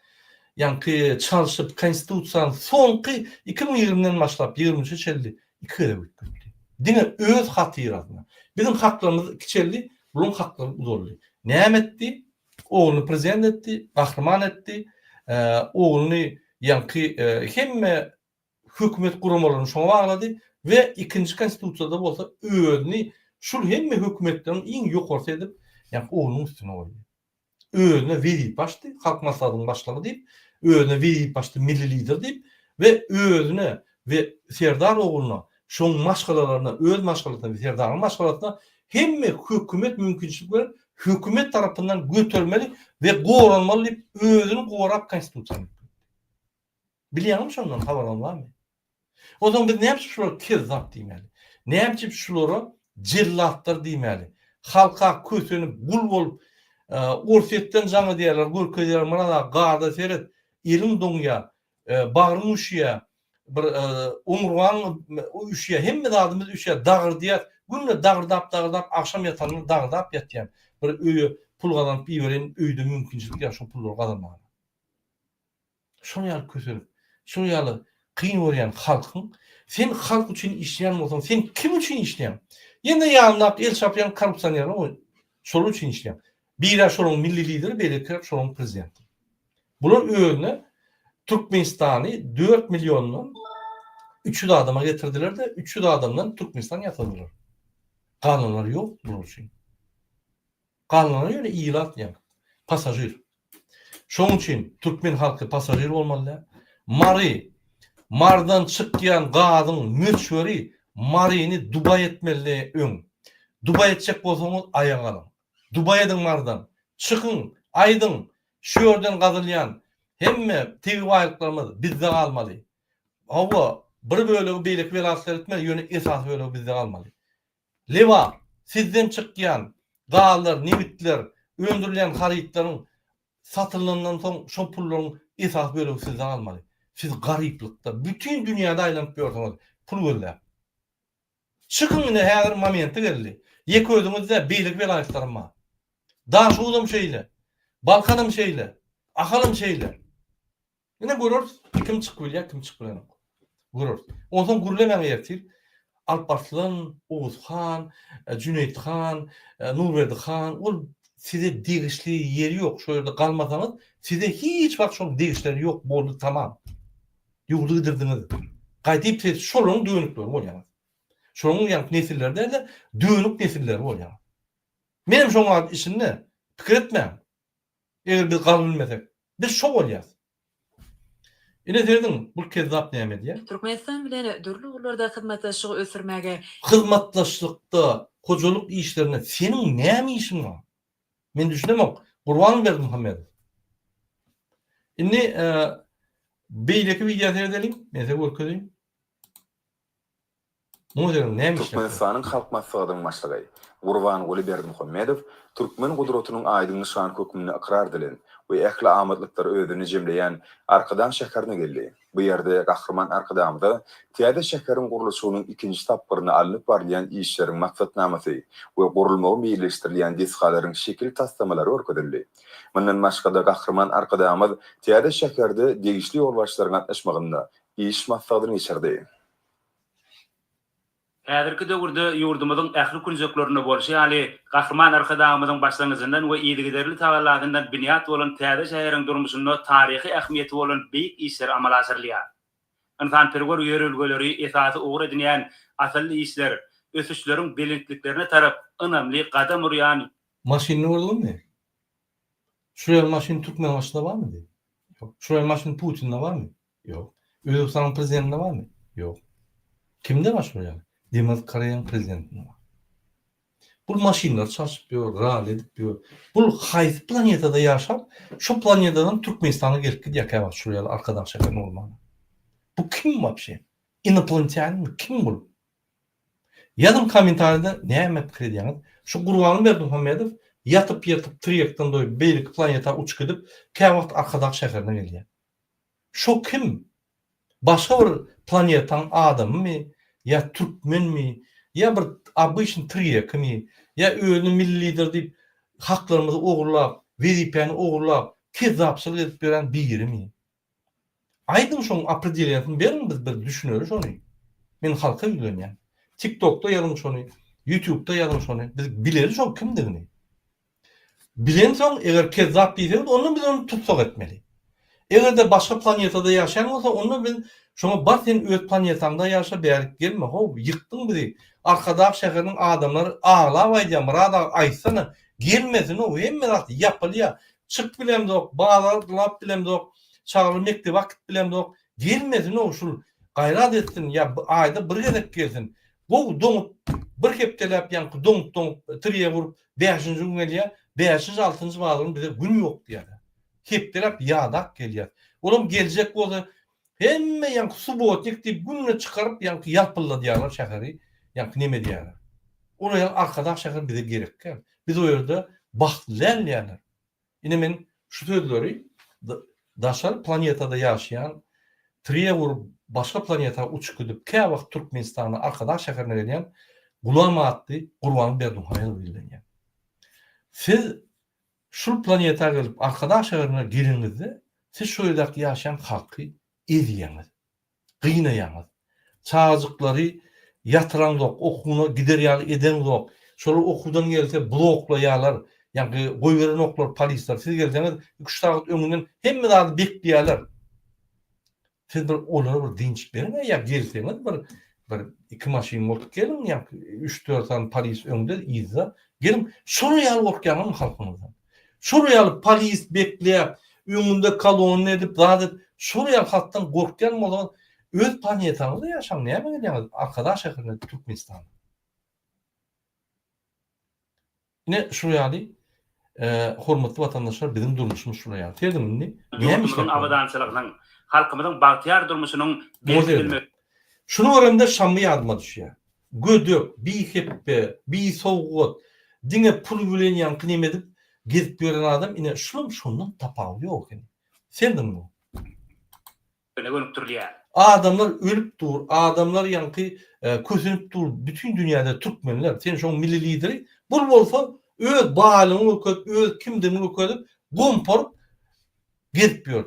ýaňky çalşyp, konstitusiýany soňky 2020-den başlap 23-e çenli iki gezek üýtgetdi. Diňe öz hatyrasyna. Biziň haklarymyz kiçeldi, bularyň haklary uzaldy. Näme etdi? Ogluny prezident etdi, gahryman etdi. Ogluny ýaňky hemme hökümet guramalaryny şoňa baglady we ikinji konstitusiýada bolsa özüni şul hemme hökümetleriň iň ýokarsy edip, ýagny oglunyň üstüne goýdy. Özüne wezipe açdy, Halk Maslahatynyň başlygy diýip, özüne wezipe açdy Milli Lider diýip we özüne we Serdar ogluna, şoň maşgalalaryna, öz maşgalasyna we Serdaryň maşgalasyna hemme hökümet mümkinçilik berip, hökümet tarapyndan götermeli we goranmaly diýip, özüni gorap konstitusiýany üýtgetdi. Bilýäňmi şondan habaryňyz barmy? Onsoň biz näme üçin şulara kezzap diýmäli? Näme üçin şulara jellatlar diýmäli? Halka kösenip, gul bolup, Orsýetden jaň edýärler, görkezýärler, Myrat aga, garda seret, eliň doňýar, bagryň üşüýär, bir oňurgaň üşüýär, hemme zadymyz üşüýär, dagyrdýas. Günde dagyrdap-dagyrdap, agşam ýatanda dagyrdap ýatýan. Bir öýe pul gazanyp ibereýin, öýde mümkinçilik ýok şo pullary gazanmaga. Şol ýaly kösenip, şol ýaly kyn görýän halkyň, sen halk üçin işleýän bolsaň, sen kim üçin işleýäň? Ýene ýanyndaky el çarpýan korrupsionerler goý, şolar üçin işleýäň. Biri şolaryň milli lideri, beýleki şolaryň prezidenti. Bular özüne Türkmenistany 4 milliondan 300 adama getirdiler-de, 300 adamdan Türkmenistan ýasadylar. Galanlar ýok bular üçin. Galanlary ýöne ilat ýa pasažir. Şoň üçin türkmen halky pasažir bolmaly däl. Mary, Marydan çykýan gazyň möçberi Maryny Dubaý etmeli öň. Dubaý etjek bolsaňyz aýaga galyň. Dubaý ediň Marydan. Çykyň, aýdyň, şu ýerden gazylýan hemme tebigy baýlyklarymyz bizde galmaly. Hawa, bir bölegi beýleki welaýatlara gitmeli, ýöne esasy bölegi bizde galmaly. Lebap, sizden çykýan gazlar, nebitler, öndürilýän harytlaryň satylandan soň şol pullaryň esasy bölegi sizde galmaly. Siz garyplykda, bütin dünýäde aýlanyp ýörsüňiz pul gözläp. Çykyň ine häzir momenti geldi. Ýeke özüňiz däl, beýleki welaýatlaram bar. Daşoguzam şeýle, Balkanam şeýle, Ahalam şeýle. Ine göreris kim çykyp bilýär, kim çykyp bilenok. Göreris. Onsoň gürlemäň ertir. Alp Arslan, Oguz han, Jüneýit han, Nurberdi han ol size degişli ýeri ýok. Şo ýerde galmasaňyz size hiç wagt şoň degişleri ýok boldy tamam. Ýurdy gidirdiňiz. Gaýdyp siz şolaryň dönükleri bolýaňyz. Şolaryň ýaňky nesilleri däl-de dönük nesilleri bolýaňyz. Menem şoň içinde pikir etmäň. Eger biz galybilmesek, biz şo bolýas. Ine serediň, bul kezzap näme edýär? Türkmenistan bilen dürli ugurlarda hyzmatdaşlygy ösdürmäge. Hyzmatdaşlykda, hojalyk işlerinde seniň näme işiň bar? Men düşünemok, Gurban Berdimuhamedow. Indi beýleki wideo seredeliň, men size görkezeýin. Muňa derek näme işläp Türkmenistanyň Halk Maslahatynyň Başlygy Gurbanguly Berdimuhamedow türkmen gudratynyň aýdyň nyşany hökmünde ykrar edilen we ähli amatlyklary özünde jemleýän Arkadag şäherine geldi. Bu ýerde Gahryman Arkadagymyza täze şäheriň gurluşygynyň ikinji tapgyrynda alnyp barylýan işleriň maksatnamasy we gurulmagy meýilleşdirilýän desgalaryň şekil taslamalary görkezildi. Mundan başga-da, Gahryman Arkadagymyz täze şäherde degişli ýolbaşçylaryň gatnaşmagynda iş maslahatyny geçirdi. Häzirki döwürde ýurdumyzyň ähli künjeklerinde bolşy ýaly, Gahryman Arkadagymyzyň başlangyjyndan we yzygiderli tagallasyndan binýat bolan täze şäheriň durmuşynda taryhy ähmiýeti bolan beýik işler amala aşyrylýar. Ynsanperwer ýörelgeleri esasy ugur edinýän asylly işler ösüşleriň belentliklerine tarap ynamly gadam urýan Maşynyny gördüňmi? Şular maşyn Türkmenbaşyda barmydy? Ýok. Şular maşyn Putinde barmy? Ýok. Özbegistanyň prezidentinde barmy? Ýok. Kimde bar şular ýaly? Demirgazyk Koreýanyň prezidentinde bar. Bul maşynlary çalşyp ýör, rally edip ýör. Bul haýsy planetada ýaşap, şo planetadan Türkmenistana gelip gidýär käwagt şular ýaly Arkadag şäherine bolmanda. Bu kim wapşe? Inoplanetýaninmi? Kim bul? Ýazyň kommentariýada näme pikir edýäňiz? Şu Gurbanguly Berdimuhamedow ýatyp-ýatyp tirýekden doýup beýleki planeta uçup gidip käwagt Arkadag şäherine gelýär. Şo kim? Başga bir planetaň adamymy ýa türkmenmi ýa bir obyçnyý tirýekimi ýa özüni milli lider diýip haklarymyzy ogurlap, wezipäni ogurlap, kezzapçylyk edip ýören birimi? Aýdyň şoň opredeleniýasyny beriň biz bir düşüneli şony. Men halka ýüzlenýän. Tiktokda ýazyň şony, ýutubda ýazyň şony. Biz bileli şoň kimdigini. Bilensoň eger kezzap diýseňiz onda biz ony tussag etmeli. Egerde başga planetada ýaşaýan bolsa onda biz şoňa bar sen öz planetaňda ýaşa bärik gelme how ýykdyň bizi. Arkadag şäheriniň adamlary aglap aýdýar Myrat aga aýtsana gelmesin how hemme zat ýapylýar Çykyp bilemzok, bazarlap bilemzok, çagalary mekdebe akit bilemzok. Gelmesin-ow şul, gaýrat etsin, ýa aýda bir gezek gelsin. Gowy doňup, bir hepdeläp ýaňky doňup-doňup tirýek urup, bäşinji gün gelýär, bäşinji, altynjy bazaryň bize gün ýok diýýärler. Hepdeläp ýadap gelýär. Olam geljek bolsa, hemme ýaňky subotnik diýip günde çykaryp ýaňky ýalpylladýarlar şäheri, ýaňky neme edýärler. Olar ýaly Arkadag şäheri bize gerek däl. Biz o ýerde bagtly däl diýýärler. Ine men şu sözleri daşary planetada ýaşaýan, tirýek urup başga planeta uçup gidip käwagt Türkmenistana Arkadag şäherine gelýän Gulam atly Gurbanguly Berdimuhamedowa ýüzlenýän. Siz şul planeta gelip Arkadag şäherine geleniňizde siz şu ýerdäki ýaşaýan halky ezýäňiz. Gynaýaňyz. Çagajyklary ýatyraňzok, okuwyna gider ýaly edeňzok. Şolar okuwdan gelse bloklaýarlar, ýaňky goýberenoklar polisler. Siz gelseňiz iki-üç sagat öňünden hemme zady bekleýärler. Siz bir olara bir dynç beriň-ä ýa gelseňiz bir bir iki maşyn bolup geliň ýaňky üç-dört sany polis öňde yzda geliň. Şolar ýaly gorkýaňyzmy halkyňyzdan? Şol ýaly polis bekläp, öňünde kolonna edip, zat edip, şol ýaly halkdan gorkýan bolsaňyz, öz planetaňyzda ýaşaň, näme gelýäňiz Arkadag şäherine, Türkmenistana? Ine şul ýaly hormatly watandaşlar biziň durmuşymyz şular ýaly. Serediň indi näme Ýurdumyzyň abadançylygynyň, halkymyzyň bagtyýar durmuşynyň berkidilmegi. Şuny göremde Şammy ýadyma düşýär. Gödek, bihepbe, bisowgat, diňe pul bilen ýaňky neme edip gezip ýören adam ine şulam şondan tapawudy ýok ekeni. Serediň muňa. Öne gönükdirilýär. Adamlar ölüp dur, adamlar ýaňky kösenip dur, bütin dünýäde türkmenler, sen şoň milli lideri, bul bolsa öz baýlygyny görkezip, öz kimdigini görkezip, gomparyp gezip ýör.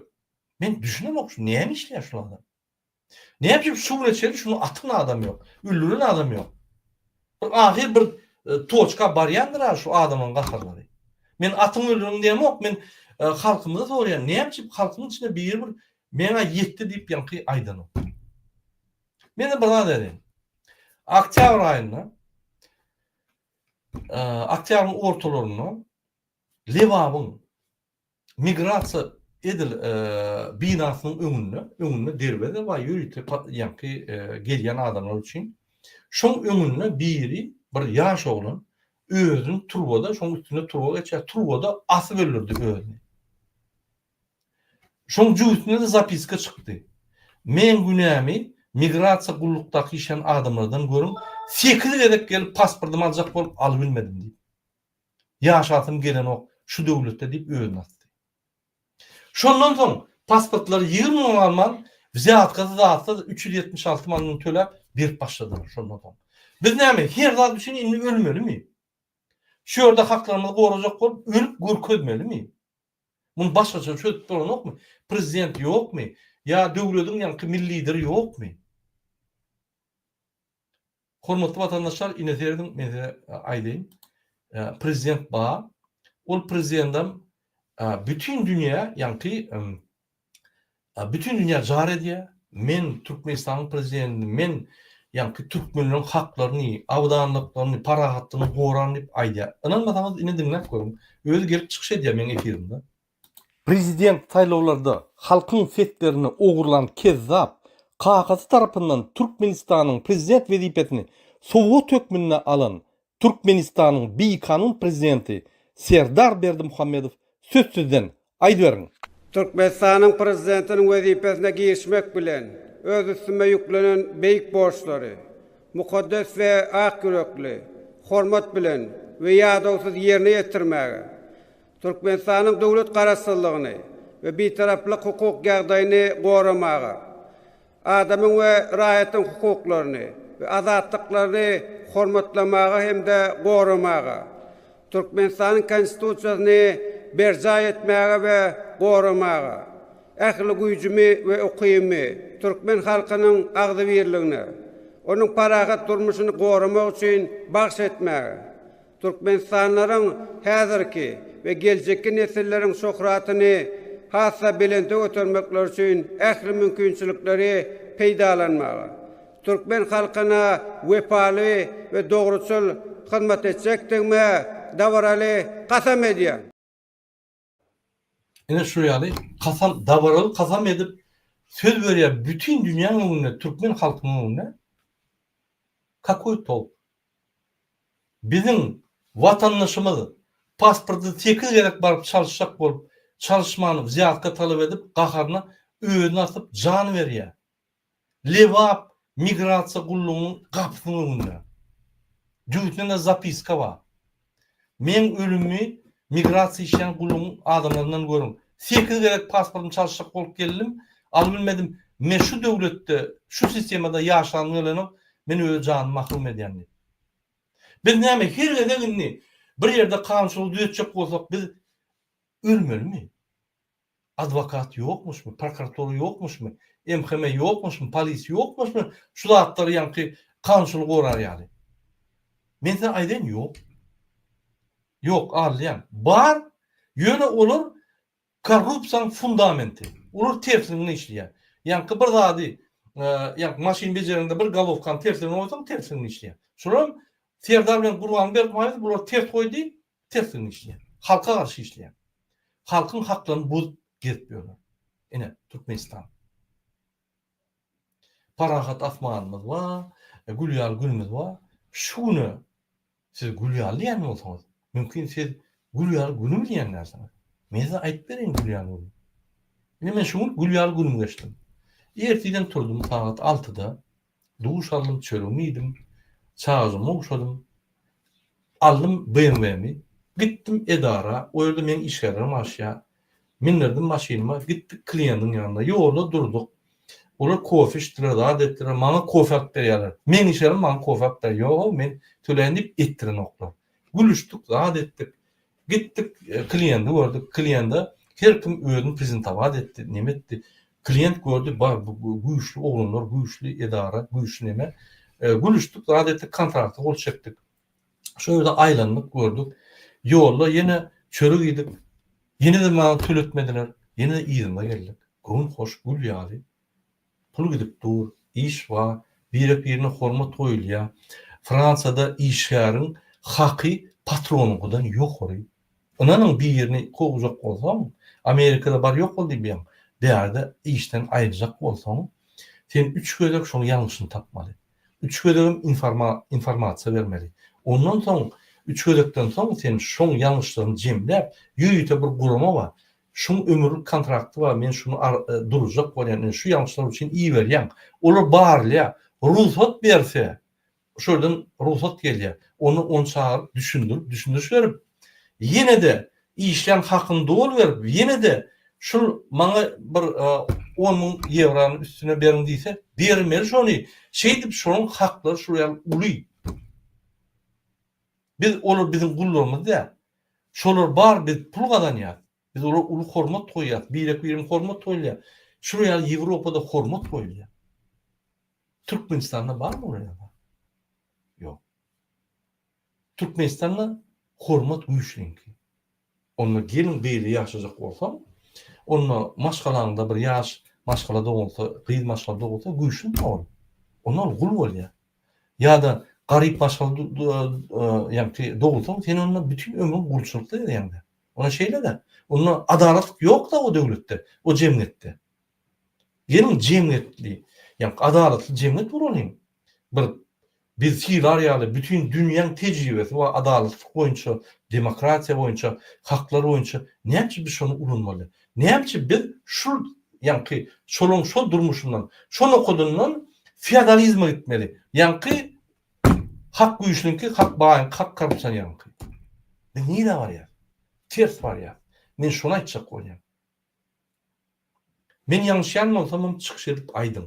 Men düşünemok şu näme işleýär şul adam. Näme üçin şu güne çenli şuny atan adam ýok, öldüren adam ýok. Bir ahyr bir toçka barýandyr-a şu adamlaryň gaharlary. Men atyň öldüriň diýemok, men halkymyza soraýan, näme üçin halkyň içinde biri bir meňä ýetdi diýip ýaňky aýdanok. Mende bir zat aýdaýyn. Oktýabr aýynda, oktýabryň ortalarynda Lebabyň Migrasiýa edil binasynyň öňünde, öňünde derweze bar ýörite ýaňky gelýän adamlar üçin. Şoň öňünde biri, bir ýaş oglan özüni turbada, şoň üstünde turba geçýär, turbada asyp öldürdi özüni. Şoň jübüsinde-de zapiska çykdy. Meň günämi migrasiýa gullukdaky işleýän adamlardan görüň, sekiz gezek gelip pasportymy aljak bolup alybilmedim diýip. Ýaşasym gelenok şu döwletde diýip özüni asdy. Şondan soň pasportlary 20 müň alman, wzýatkasyz zatsyz 376 manat töläp berip başladylar şondan soň. Biz näme her zat üçin indi ölmelimi? Şu ýerde haklarymyzy gorajak bolup ölüp görkezmelimi? Muny başgaça çözüp bolanokmy? Prezident ýokmy? Ýa döwlediň ýaňky milli lideri ýokmy? Hormatly watandaşlar ine serediň men size aýdaýyn prezident bar ol prezidendem bütin dünýä ýaňky bütin dünýä jar edýär men Türkmenistanyň prezidenti men ýaňky türkmenleriň haklaryny abadanlyklaryny parahatlygyny goran diýip aýdýar ynanmasaňyz ine diňläp görüň özi gelip çykyş edýär meň efirimde. Prezident saýlawlarda halkyň seslerini ogurlan kezzap, kakasy tarapyndan Türkmenistanyň prezident wezipesini sowgat hökmünde alan Türkmenistanyň bikanun prezidenti Serdar Berdimuhamedow söz sizden, aýdyberiň! Türkmenistanyň Prezidentiniň wezipesine girişmek bilen, öz üstüme ýüklenen beýik borçlary mukaddes we ak ýürekli, hormat bilen we ýadawsyz ýerine ýetirmäge, Türkmenistanyň döwlet Garaşsyzlygyny we Bitaraplyk hukuk ýagdaýyny goramaga, adamyň we raýatyň hukuklaryny we azatlyklaryny hormatlamaga hem-de goramaga, Türkmenistanyň Konstitusiýasyny berjaý etmäge we goramaga, ähli güýjümi we ukybymy türkmen halkynyň agzybirligine, onuň parahat durmuşyny goramak üçin bagyş etmäge, Türkmenistanlylaryň häzirki we geljekki nesilleriň şöhratyny has-da belente götermekleri üçin ähli mümkinçilikleri peýdalanmaga, türkmen halkyna wepaly we dogruçyl hyzmat etjekdigime dabaraly kasam edýän. Ine şu ýaly kasam dabaraly kasam edip söz berýär bütin dünýäň öňünde türkmen halkynyň öňünde kakoý tolk biziň watandaşymyz pasporty sekiz gezek baryp çalyşjak bolup çalyşman wzýatka talap edip gaharyna özüni asyp jan berýär Lebap migrasiýa gullugynyň gapysynyň öňünde. Jübüsinde zapiska bar. Meň ölümimi migrasiýa işleýän gullugyň adamlaryndan görüň. Sekiz gezek pasportymy çalyşjak bolup geldim, alybilmedim. Men şu döwletde, şu sistemada ýaşagym gelenok, men öz janymy mahrum edýän diýip. Biz näme her gezek indi bir ýerde kanunçylygy düzetjek bolsak biz ölmelimi? Adwokat ýokmuşmy, prokuratura ýokmuşmy, MHM ýokmuşmy, polis ýokmuşmy şu zatlary ýaňky kanunçylygy gorar ýaly? Men size aýdaýyn ýok. Ýok, alýan. Bar, ýöne olar korrupsiýanyň fundamenti. Olar tersligine işleýär. Ýaňky bir zady, ýaňky maşyn bejerende bir golowkany tersligine goýsaň tersligine işleýär. Şolam Serdar bilen Gurbanguly Berdimuhamedow bular ters goýdy, Tersine işleýär. Halka garşy işleýär. Halkyň haklaryny bozup gezip ýörler. Ine, Türkmenistan. Parahat asmanymyz bar, gül ýaly günümiz bar. Şu güne siz gül ýaly diýen bolsaňyz, Mümkin siz gül ýaly güni bilýän dälsiňiz. Men size aýdyp bereýin gül ýaly güni. Ine men şu gün gül ýaly günüm geçdim. Ertiden turdum sagat altyda, duş aldym, çöregimi iýdim, çagajygymy ogşadym. Aldym BMW-mi, gitdim edara, o ýerde meň işgärlerim garaşýar. Mindirdim maşynyma, gitdik kliýentiň ýanyna. Ýolda durduk. Olar kofe içdiler, zat etdiler, maňa kofe alyp berýärler. Meň işgärim maňa kofe alyp berýär. Ýog-ow, men töläýin diýip etdirenoklar. Gülüşdik, zat etdik. Gitdik, kliýenti gördük. Kliýende her kim özüni prezentowat etdi, neme etdi. Klient gördi, bar bu güýçli oglanlar, güýçli edara, güýçli neme. Gülüşdik, zat etdik, kontrakta gol çekdik. Şo ýerde aýlandyk, gördük. Ýolda ýene çörek iýdik. Ýene-de maňa töletmediler. Ýene-de yzyma geldik. Göwün hoş, gül ýaly. Pul gidip dur, iş bar, birek-birine hormat goýulýar. Fransiýada işgäriň haky patronyňkydan ýokary. Ynanyň birini kowjak bolsaň, Amerikada bar ýok ol diýmeýän, bärde işden aýyrjak bolsaň, sen üç gezek şoň ýalňyşyny tapmaly. Üç gezegem informasiýa bermeli. Ondan soň, üç gezekden soň sen şoň ýalňyşlaryny jemläp, ýörite bir gurama bar. Şuň ömürlik kontrakty bar, men şuny duruzjak bolýan, ine şu ýalňyşlar üçin iberýän. Olar barylýar. Rugsat berse, şo ýerden rugsat gelýär. Onda ony çagyryp düşündirip, düşündiriş berip, ýene-de işlän hakyny doly berip, ýene-de şul maňa bir 10 müň ýewrany üstüne beriň diýse, bermeli şony. Şeýdip şonuň haklary şul ýaly uly. Biz olar biziň gullarymyz däl. Şolar bar biz pul gazanýas. Biz olara uly hormat goýýas. Birek-birine hormat goýulýar. Şular ýaly Ýewropada hormat goýulýar. Türkmenistanda barmy olar ýaly zat? Ýok. Türkmenistanda hormat güýçliňki. Onda geliň beýle ýaşajak bolsaň, onda maşgalaňda bir ýaş maşgala dogulsa, gyz maşgala dogulsa güýçli ol. Onda ol gul bolýar. Ýa-da garyp maşgala ýaňky dogulsaň, sen onda bütin ömrüň gulçulykda gezýäň-dä. Onda şeýle-dä. Onda adalatlyk ýok-da o döwletde, o jemgyýetde. Geliň jemgyýetli, ýaňky adalatly jemgyýet guralyň. Bir biz sylar ýaly bütin dünýäň tejribesi bar adalatlyk boýunça, demokratiýa boýunça, haklar boýunça. Näme üçin biz şony ulanmaly? Näme üçin biz şul ýaňky şolaň şol durmuşyndan, şo nokadyndan feodalizme gitmeli? Ýaňky hak güýçliňki, hak baýyňky, hak korrupsioneriňki. Biz nirä barýas? Ters barýas. Men şony aýtjak bolýan. Men ýalňyşýan bolsamam çykyş edip aýdyň.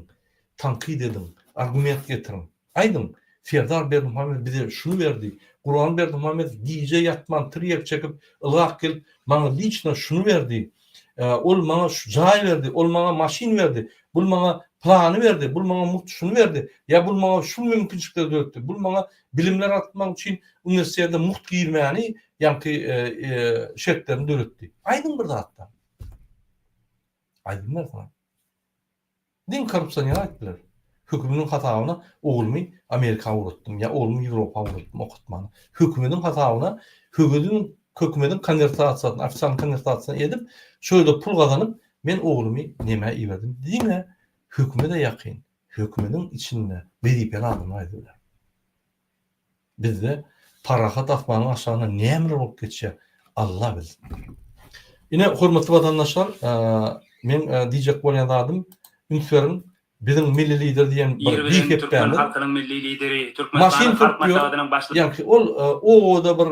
Tankyt ediň, argument getiriň. Aýdyň, Serdar Berdimuhamedow bize şuny berdi, Gurban Berdimuhamedow gije ýatman tirýek çekip ylgap gelip maňa liçno şuny berdi, ol maňa şu jaý berdi, ol maňa maşyn berdi, bul maňa plany berdi, bul maňa mugt şuny berdi, ýa bul maňa şu mümkinçilikleri döretdi, bul maňa bilimler artmak üçin uniwersitete mugt girmäni ýaňky şertlerini döretdi. Aýdyň bir zatlar. Aýdyň bersin. Diň korrupsioner aýdyp biler. Hökümediň hasabyna oglumy Amerika ugratdym ýa oglumy Ýewropa ugratdym okatmana. Hökümediň hasabyna hökümediň hökümediň konwertasiýasyny, ofisialny konwertasiýasyny edip, şo ýerde pul gazanyp, men oglumy nämä iberdim. Diňe hökümede ýakyn, hökümediň içinde wezipeli adamlar aýdyp biler. Bizde parahat asmanyň aşagynda nämeler bolup geçýär, Alla bilsin. Ine, hormatly watandaşlar, meň diýjek bolýan zadym, üns beriň, biziň milli lider diýen bir Ir bilen türkmen bihepbämiz halkynyň Milli Lideri, maşyn Türkmenistanyň sürüp Halk ýör, Maslahatynyň Başlygy ýaňky ol obada bir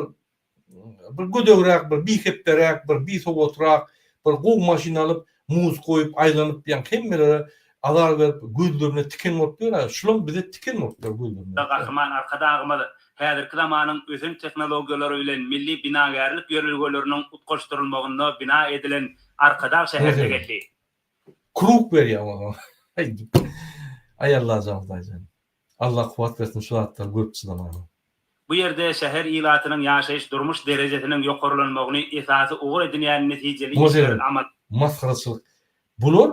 bir gödegräk, bir bihepberäk, bir bisowatrak, bir gowy maşyn alyp, muz goýup, aýlanyp, ýaňky hemmelere azar berip, gözlerine tiken bolup ýör-ä, şulam bize tiken bolup ýör gözlerine. Gahryman Arkadagymyz häzirki zamanyň ösen tehnologiýalary bilen milli binagärlik ýörelgeleriniň utgaşdyrylmagynda bina edilen Arkadag şäherine geldi. Kruk berýär oňa. Aý Allajan Hudaýjan. Allah kuwwat bersin şu zatlary görüp çydamaga. Bu ýerde şäher ilatynyň ýaşaýyş-durmuş derejesiniň ýokarlanmagyny esasy ugur edinýän netijeli Muňa işleriň seret. amal. Masgaraçylyk. Bular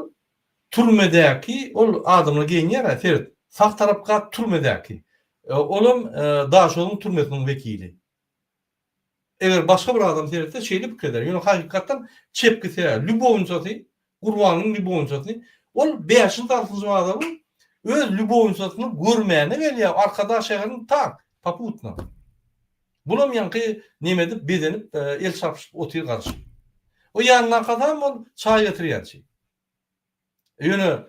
türmedäki ol adamlar geýinýär-ä seret. Sag tarapka türmedäki. Olam Daşoguzyň türmesiniň wekili. Eger başga bir adam seretse şeýle pikir eder. Ýöne hakykatdan çepkisi, lýubowniçasy, Gurbanyň lýubowniçasyny ol bäşinji altynjy bazaryn öz lýubowniçasyny görmäne gelýär Arkadag şäheriniň tak, poputno. Bulam ýaňky neme edip, bezenip, el çarpyşyp otyr garyşyp. O ýanyndakasam ol çaý getirýänçi. Ýöne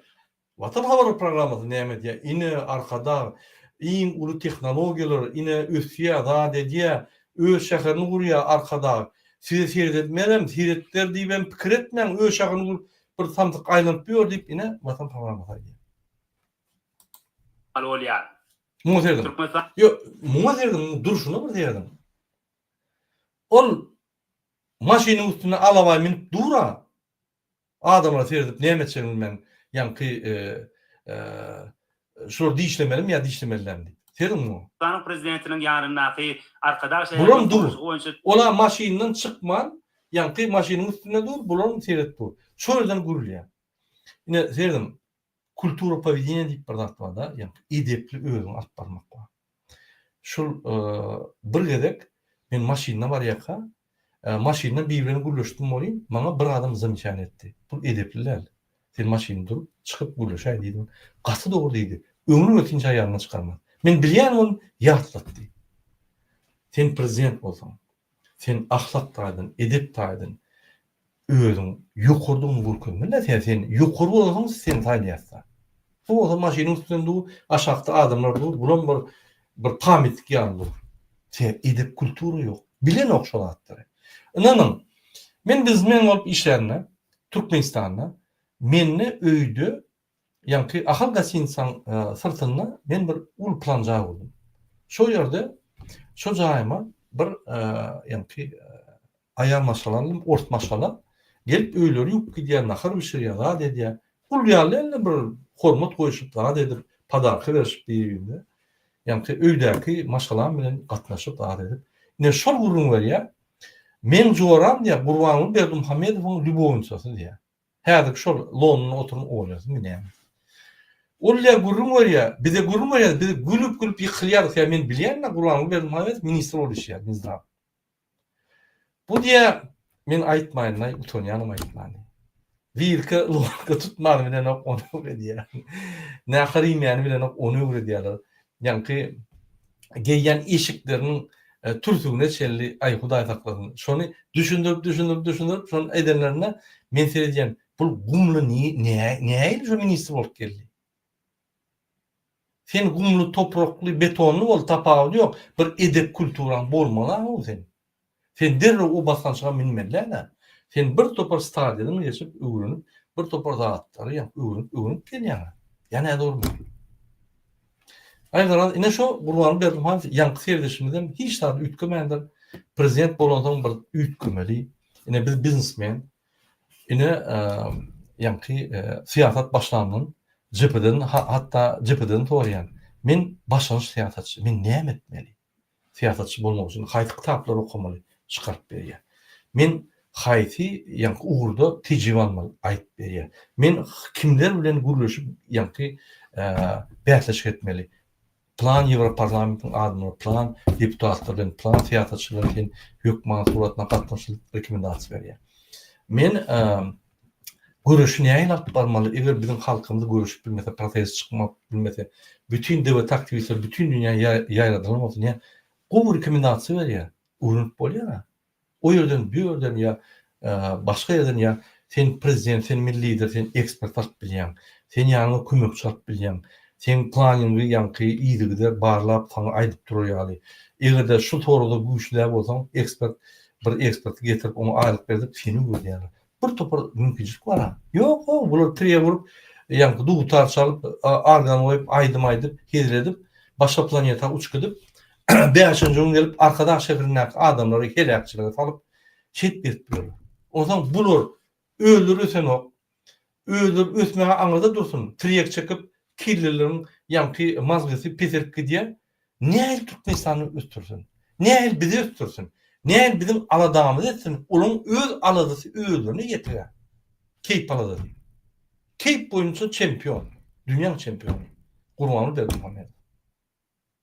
Watan habary programmasy näme edýär? Ine Arkadag iň uly tehnologiýalar ine ösýär, zat edýär, öz şäherini gurýar Arkadag. Size seredetmezem, seretder diýibem pikir etmäň, öz şäherini gurup bir samsyk aýlanyp ýör diýip ine Watan programmasy aýdýar. Bolýar. Muňa serediň. Türkmenistan. Ýok, muňa serediň, muň durşuna bir serediň. Ol maşynyň üstünde alabaý münüp dur-a. Adamlara seredip näme etjegini bilmän, ýaňky şulary dişlemelimi ýa dişlemeli dälmi diýip. Serediň muňa. Türkmenistanyň Prezidentiniň ýanyndaky Arkadag şäheriniň Bulam dur. gurluşygy boýunça Ol-a maşyndan çykman, ýaňky maşynyň üstünde dur, bulam seredip dur. Şol ýerden gürülýär. Ine, serediň. Kultura powedeniýa diýip bir zat bar-da, ýagny edepli özüňi alyp barmak bar. Şul bir gezek men maşynda barýarka, maşyndan biri bilen gürleşdim welin, maňa bir adam zamçaniýa etdi. Bu edepli däl. Sen maşynda durup, çykyp gürleşäý diýdim. Gaty dogry diýdi. Ömrüm ötünçä ýadymdan çykarmaz. Men bilýän ony ýatlatdy. Sen prezident bolsaň, sen ahlak taýdan, edep taýdan özüň ýokardygyňy görkezmeli sen sen ýokary bolansoň seni saýlaýasda. Bu bolsa maşynyň üstünde dur, aşakda adamlar dur, bulam bir bir pamytnik ýaly dur. Sen edep kultura ýok. Bilenok şo zatlary. Ynanyň, men biznesmen bolup işlände Türkmenistanda mende öýde Ýaňky Ahal gostinitsaň syrtynda men bir uly plan jaý gurdum. Şo ýerde şo jaýyma bir ýaňky aýal maşgala aldym, ors maşgala. Gelip öýleri ýuwup gidýär, nahar bişirýär, zat edýär. Gul ýaly däl-de bir hormat goýşup, zat edip, podarka berişip bir-birine. Ýaňky öýdäki maşgalam bilen gatnaşyp, zat edip. Ine şol gürrüň berýär. Meň joram diýýär, Gurbanguly Berdimuhamedowyň lýubownisasy diýýär. Häzirki şol Londonda oturan Olýasymy näme? Olýa gürrüň berýär, bize gürrüň berýär, biz gülüp-gülüp ýykylýarys. Ýa men bilýän-de Gurbanguly Berdimuhamedow ministr bolup işleýär, Minzdraw. Bu diýýär, men aýtmaýyn-laý, utanýanam aýtmany. Wilka, logika tutmany bilenok, ony öwredýär. Nahar iýmäni bilenok, ony öwredýärler. Ýaňky geýýän eşikleriniň türsügine çenli aý hudaý saklasyn şony düşündirip düşündirip düşündirip şony edenlerinde men seredýän bul gumly nähili şu ministr bolup geldi sen gumly toprakly betonly bol tapawudy ýok bir edep kulturaň bolmaly a sen Sen derrew o basgançaga münmeli däl-ä. Sen bir topar stadiýadan geçip, öwrenip, bir topar zatlary ýa öwrenip, öwrenip gelýäň-ä. Ýa nädogrymy? Aý garaz, ine şo Gurbanguly Berdimuhamedow ýaňky serdeşimizem hiç zat üýtgemändir. Prezident bolansoň bir üýtgemeli. Ine biz biznesmen. Ine ýaňky syýasat başlandan cepheden hatda cepheden soraýan. Men başlangyç syýasatçy. Men näme etmeli? Syýasatçy bolmak üçin haýsy kitaplary okamaly, çykaryp berýär. Men haýsy ýaňky ugurda tejribe almaly, aýdyp berýär. Men kimler bilen gürleşip ýaňky bäsleşik etmeli. Plan Ýewroparlamentiň adamlary, plan deputatlar bilen, plan syýasatçylar bilen sen hökman suratynda gatnaşyp rekomendasiýa berýär. Men Göreşi nähili alyp barmaly, eger biziň halkymyz göreşip bilmese, protest çykmak bilmese, bütin döwlet aktiwistleri bütin dünýä ýaýradylan bolsa nä gowy rekomendasiýa berýär, öwrenip bolýar-a. O ýerden, bu ýerden ýa başga ýerden ýa sen prezident, sen milli lider, sen ekspert alyp bilýäň, sen ýanyňa kömekçi alyp bilýäň, seň planyňy ýaňky yzygider barlap saňa aýdyp durar ýaly. Eger-de şu soragda güýçli däl bolsaň, ekspert bir eksperti getirip oňa aýlyk berdirip seni öwredýärler. Bir topar mümkinçilik bar-a. Ýok-ow, bular tirýek urup, ýaňky dutar çalyp, argan goýup, aýdym aýdyp, hezil edip, başga planeta uçup gidip, bäşinji gün gelip Arkadag şäherindäki adamlary heläkçilige salyp, şeýdip gezip ýörler. Onsoň bular özleri ösenok, özleri ösmäge aňyrda dursun, tirýek çekip, kelleleriň ýaňky mazgysy peselip gidýär. Nähili Türkmenistany ösdürsin? Nähili bizi ösdürsin? Nähili biziň aladamyzy etsin? Olaryň öz aladasy özlerine ýetigä. Keýp aladasy. Keýp boýunça çempion. Dünýäň çempiony. Gurbanguly Berdimuhamedow.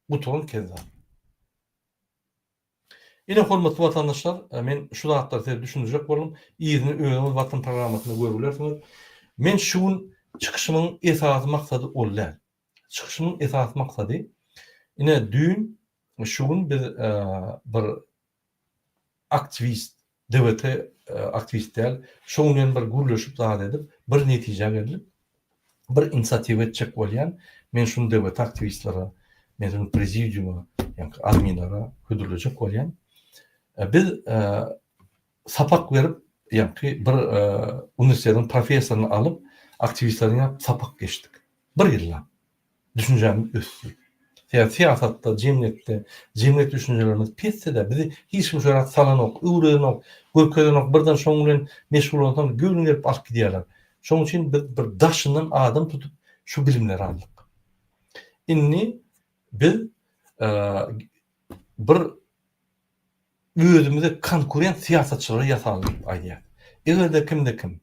Gutaran kezzap. Ine hormatly watandaşlar, men şu zatlary size düşündirjek boldum. Yzyny özüňiz Watan programmasynda görüp bilersiňiz. Men şu gün çykyşymyň esasy maksady ol däl. Çykyşymyň esasy maksady, ine düýn. şu gün biz bir aktiwist, DWT aktiwist däl, şoň bilen bir gürleşip zat edip, bir netijä geldik. Bir inisiatiwa etjek bolýan. Men şuny DWT aktiwistlere, men şuny prezidiuma, ýa-ni adminlere hödürlejek bolýan. Biz sapak berip, ýa-ni bir uniwersitetiň professoryny alyp, aktiwistleri ýa sapak geçdik. Bir ýyllap. Düşünjämiz ösdi. Sebäbi syýasatda, jemgyýetde, jemgyýet düşünjelerimiz pesdi-de, bizi hiç kim şo ýere salanok, öwredenok, görkezenok, birden şoň bilen meşgullansaň göwün gelip alyp gidýärler. Şoň üçin biz bir daşyndan adam tutup şu bilimleri aldyk. Indi biz bir özümize konkurent syýasatçylary ýasaly diýip aýdýar. Eger-de kimde-kim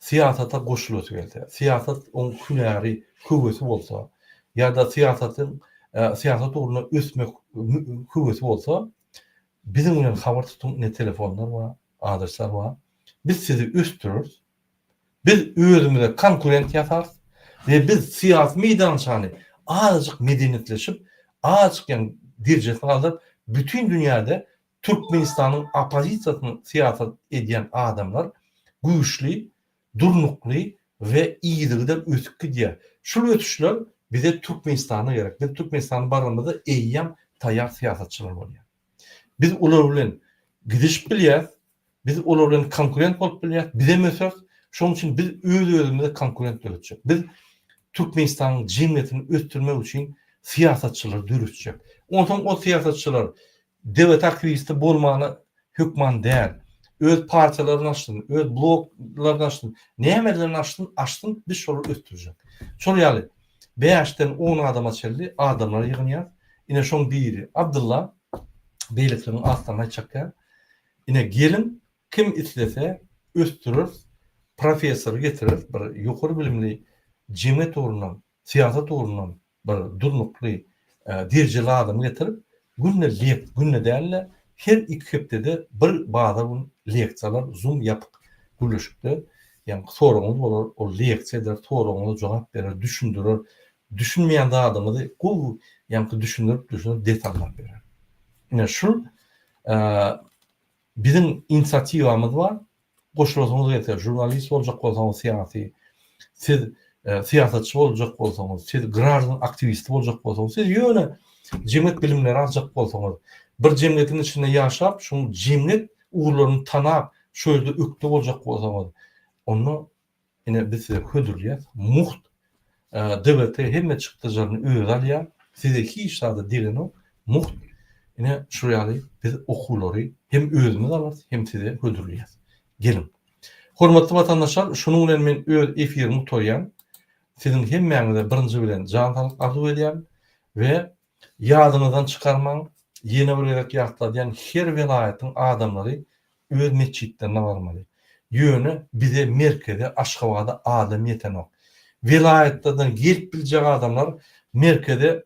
syýasata goşulasy gelse, syýasat oň hünäri, höwesi bolsa ýa-da syýasatyň syýasat ugrunda ösmek höwesi bolsa, biziň bilen habar tutuň, ine telefonlar bar, adresler bar. Biz sizi ösdüreris. Biz özümize konkurent ýasarys we biz syýasy meýdançany azajyk medeniýetleşip, azajyk ýagny derejesini galdyryp, bütin dünýäde Türkmenistanyň oppozisiýasyny syýasat edýän adamlar güýçli, durnukly we yzygider ösüp gidýär. Şul ösüşler bize Türkmenistanda gerek. Biz Türkmenistana baranymyzda eýýäm taýýar syýasatçylar bolýar. Biz olar bilen gidişip bilýäris, Biz olar bilen konkurent bolup bilýäris, bizem öseris. Şonuň üçin biz öz-özümize konkurent döretjek. Biz Türkmenistanyň jemgyýetini ösdürmek üçin syýasatçylary döretjek. Onsoň ol syýasatçylar döwlet aktiwisti bolmany hökman däl. Öz partiýalaryny açsyn, öz bloglaryny açsyn, nämelerini açsyn, açsyn, biz şolary ösdürjek. Şol ýaly bäşden on adama çenli adamlary ýygnýarys. Ine şoň biri Abdylla, beýlekileriniň atlaryny aýtjak däl. Ine geliň kim islese ösdüreris, professory getireris, bir ýokary bilimli jemgyýet ugrundan, syýasat ugrundan bir durnukly derejeli adamy getirip, günde lek, günde däl-de, her iki hepdede bir bazar gün leksiýalar zoom ýapyk gürleşikde, ýagny soragyňyz bolar, ol leksiýa eder, soragyňyza jogap berer, düşündirer, düşünmeýän zadyňyzy gowy ýagny düşündirip, düşündirip detallap berer. Ine şul Biziň inisiatiwamyz bar. Goşulasyňyz gelse, žurnalist boljak bolsaňyz syýasy, siz syýasatçy boljak bolsaňyz, siz graždan aktiwisti boljak bolsaňyz, siz ýöne jemgyýet bilimleri aljak bolsaňyz, bir jemgyýetiň içinde ýaşap, şoň jemgyýet ugurlaryny tanap, şo ýerde ökde boljak bolsaňyz, onda Ine biz size hödürleýäs mugt DWT hemme çykdajylaryny özi alýar size hiç zada degenok mugt ine şu ýaly biz okuwlary hem özümiz alarys hem size hödürleýäs geliň Hormatly watandaşlar şunuň bilen men öz efirimi gutarýan siziň hemmäňize birinji bilen jan saglyk arzuw edýän we Ýadyňyzdan çykarmaň, ýene bir gezek ýatladýan her welaýatyň adamlary öz metjitlerine barmaly. Ýöne bize merkeze Aşgabada adam ýetenok. Welaýatlardan gelip biljek adamlar merkeze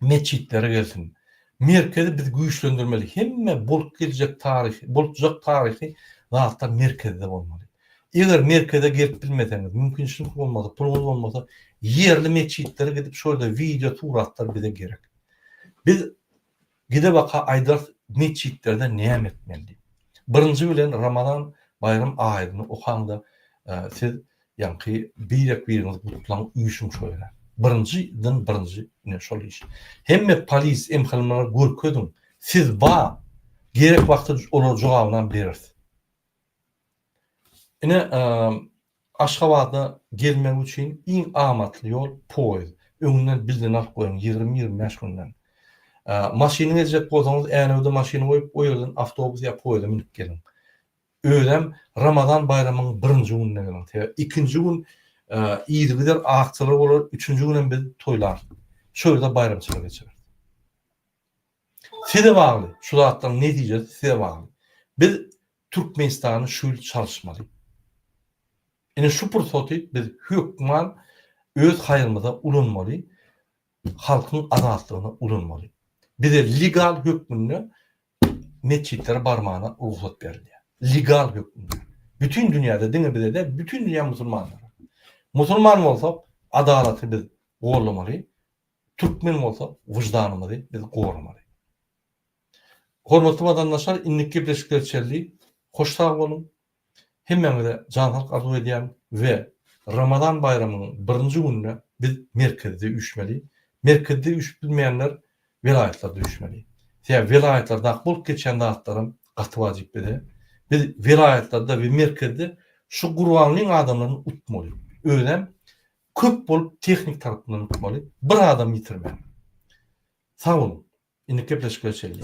metjitlere gelsin. Merkezi biz güýçlendirmeli. Hemme bolup geljek taryhy, boljak taryhy zatlar merkezde bolmaly. Eger merkeze gelip bilmeseňiz, mümkinçilik bolmasa, puluňyz bolmasa, ýerli metjitlere gidip şo ýerde wideo, suratlar bize gerek. Biz gide baka aýdarys metjitlerde näme etmeli diýip. Birinji bilen Ramazan baýram aýadyny okaňda siz ýaňky birek biriňizi gutlaň üýşüň şo ýere. Birinjiden birinji ine şol iş. Hemme polis MHM-lara görkeziň siz ba gerek wagty olar jogabynam bereris. Ine, Aşgabada gelmek üçin iň amatly ýol poýezd. Öňünden biletini alyp goýuň, 20-25 günden. Maşyny geljek bolsaňyz, Änewde maşyny goýup, o ýerden awtobus ýa poýezde münüp geliň. Özem Ramazan baýramynyň birinji gününde geliň. Sebäbi ikinji gün yzygider aksiýalar bolar, üçünji günem biz toýlarys. Şo ýerde baýramçylyk geçireris. Size bagly, şu zatlaryň netijesi size bagly. Biz Türkmenistany şu ýyl çalyşmaly. Ine şu pursaty biz hökman öz haýrymyza ulanmaly, halkyň azatlygyna ulanmaly. Bize legal hökmünde metjitlere barmana rugsat berilýär. Legal hökmünde. Bütin dünýäde diňe bize däl, bütin dünýä musulmanlara. Musulman bolsak adalaty biz gollamaly, türkmen bolsak wyždanymyzy biz goramaly. Hormatly watandaşlar indiki gepleşiklere çenli hoş sag boluň. Hemmäňize jan saglyk arzuw edýän we Ramazan baýramynyň birinji gününe biz merkezde üýşmeli. Merkezde üýşüp bilmeýänler welaýatlarda üýşmeli. Sebäbi welaýatlardaky bolup geçýän zatlaram gaty wajyp bize. Biz welaýatlarda we merkezde şu Gurbanlyň adamlaryny utmaly. Özem köp bolup tehnik tarapyndan utmaly. Bir adam ýitirmän. Sag boluň. Indiki gepleşiklere çenli.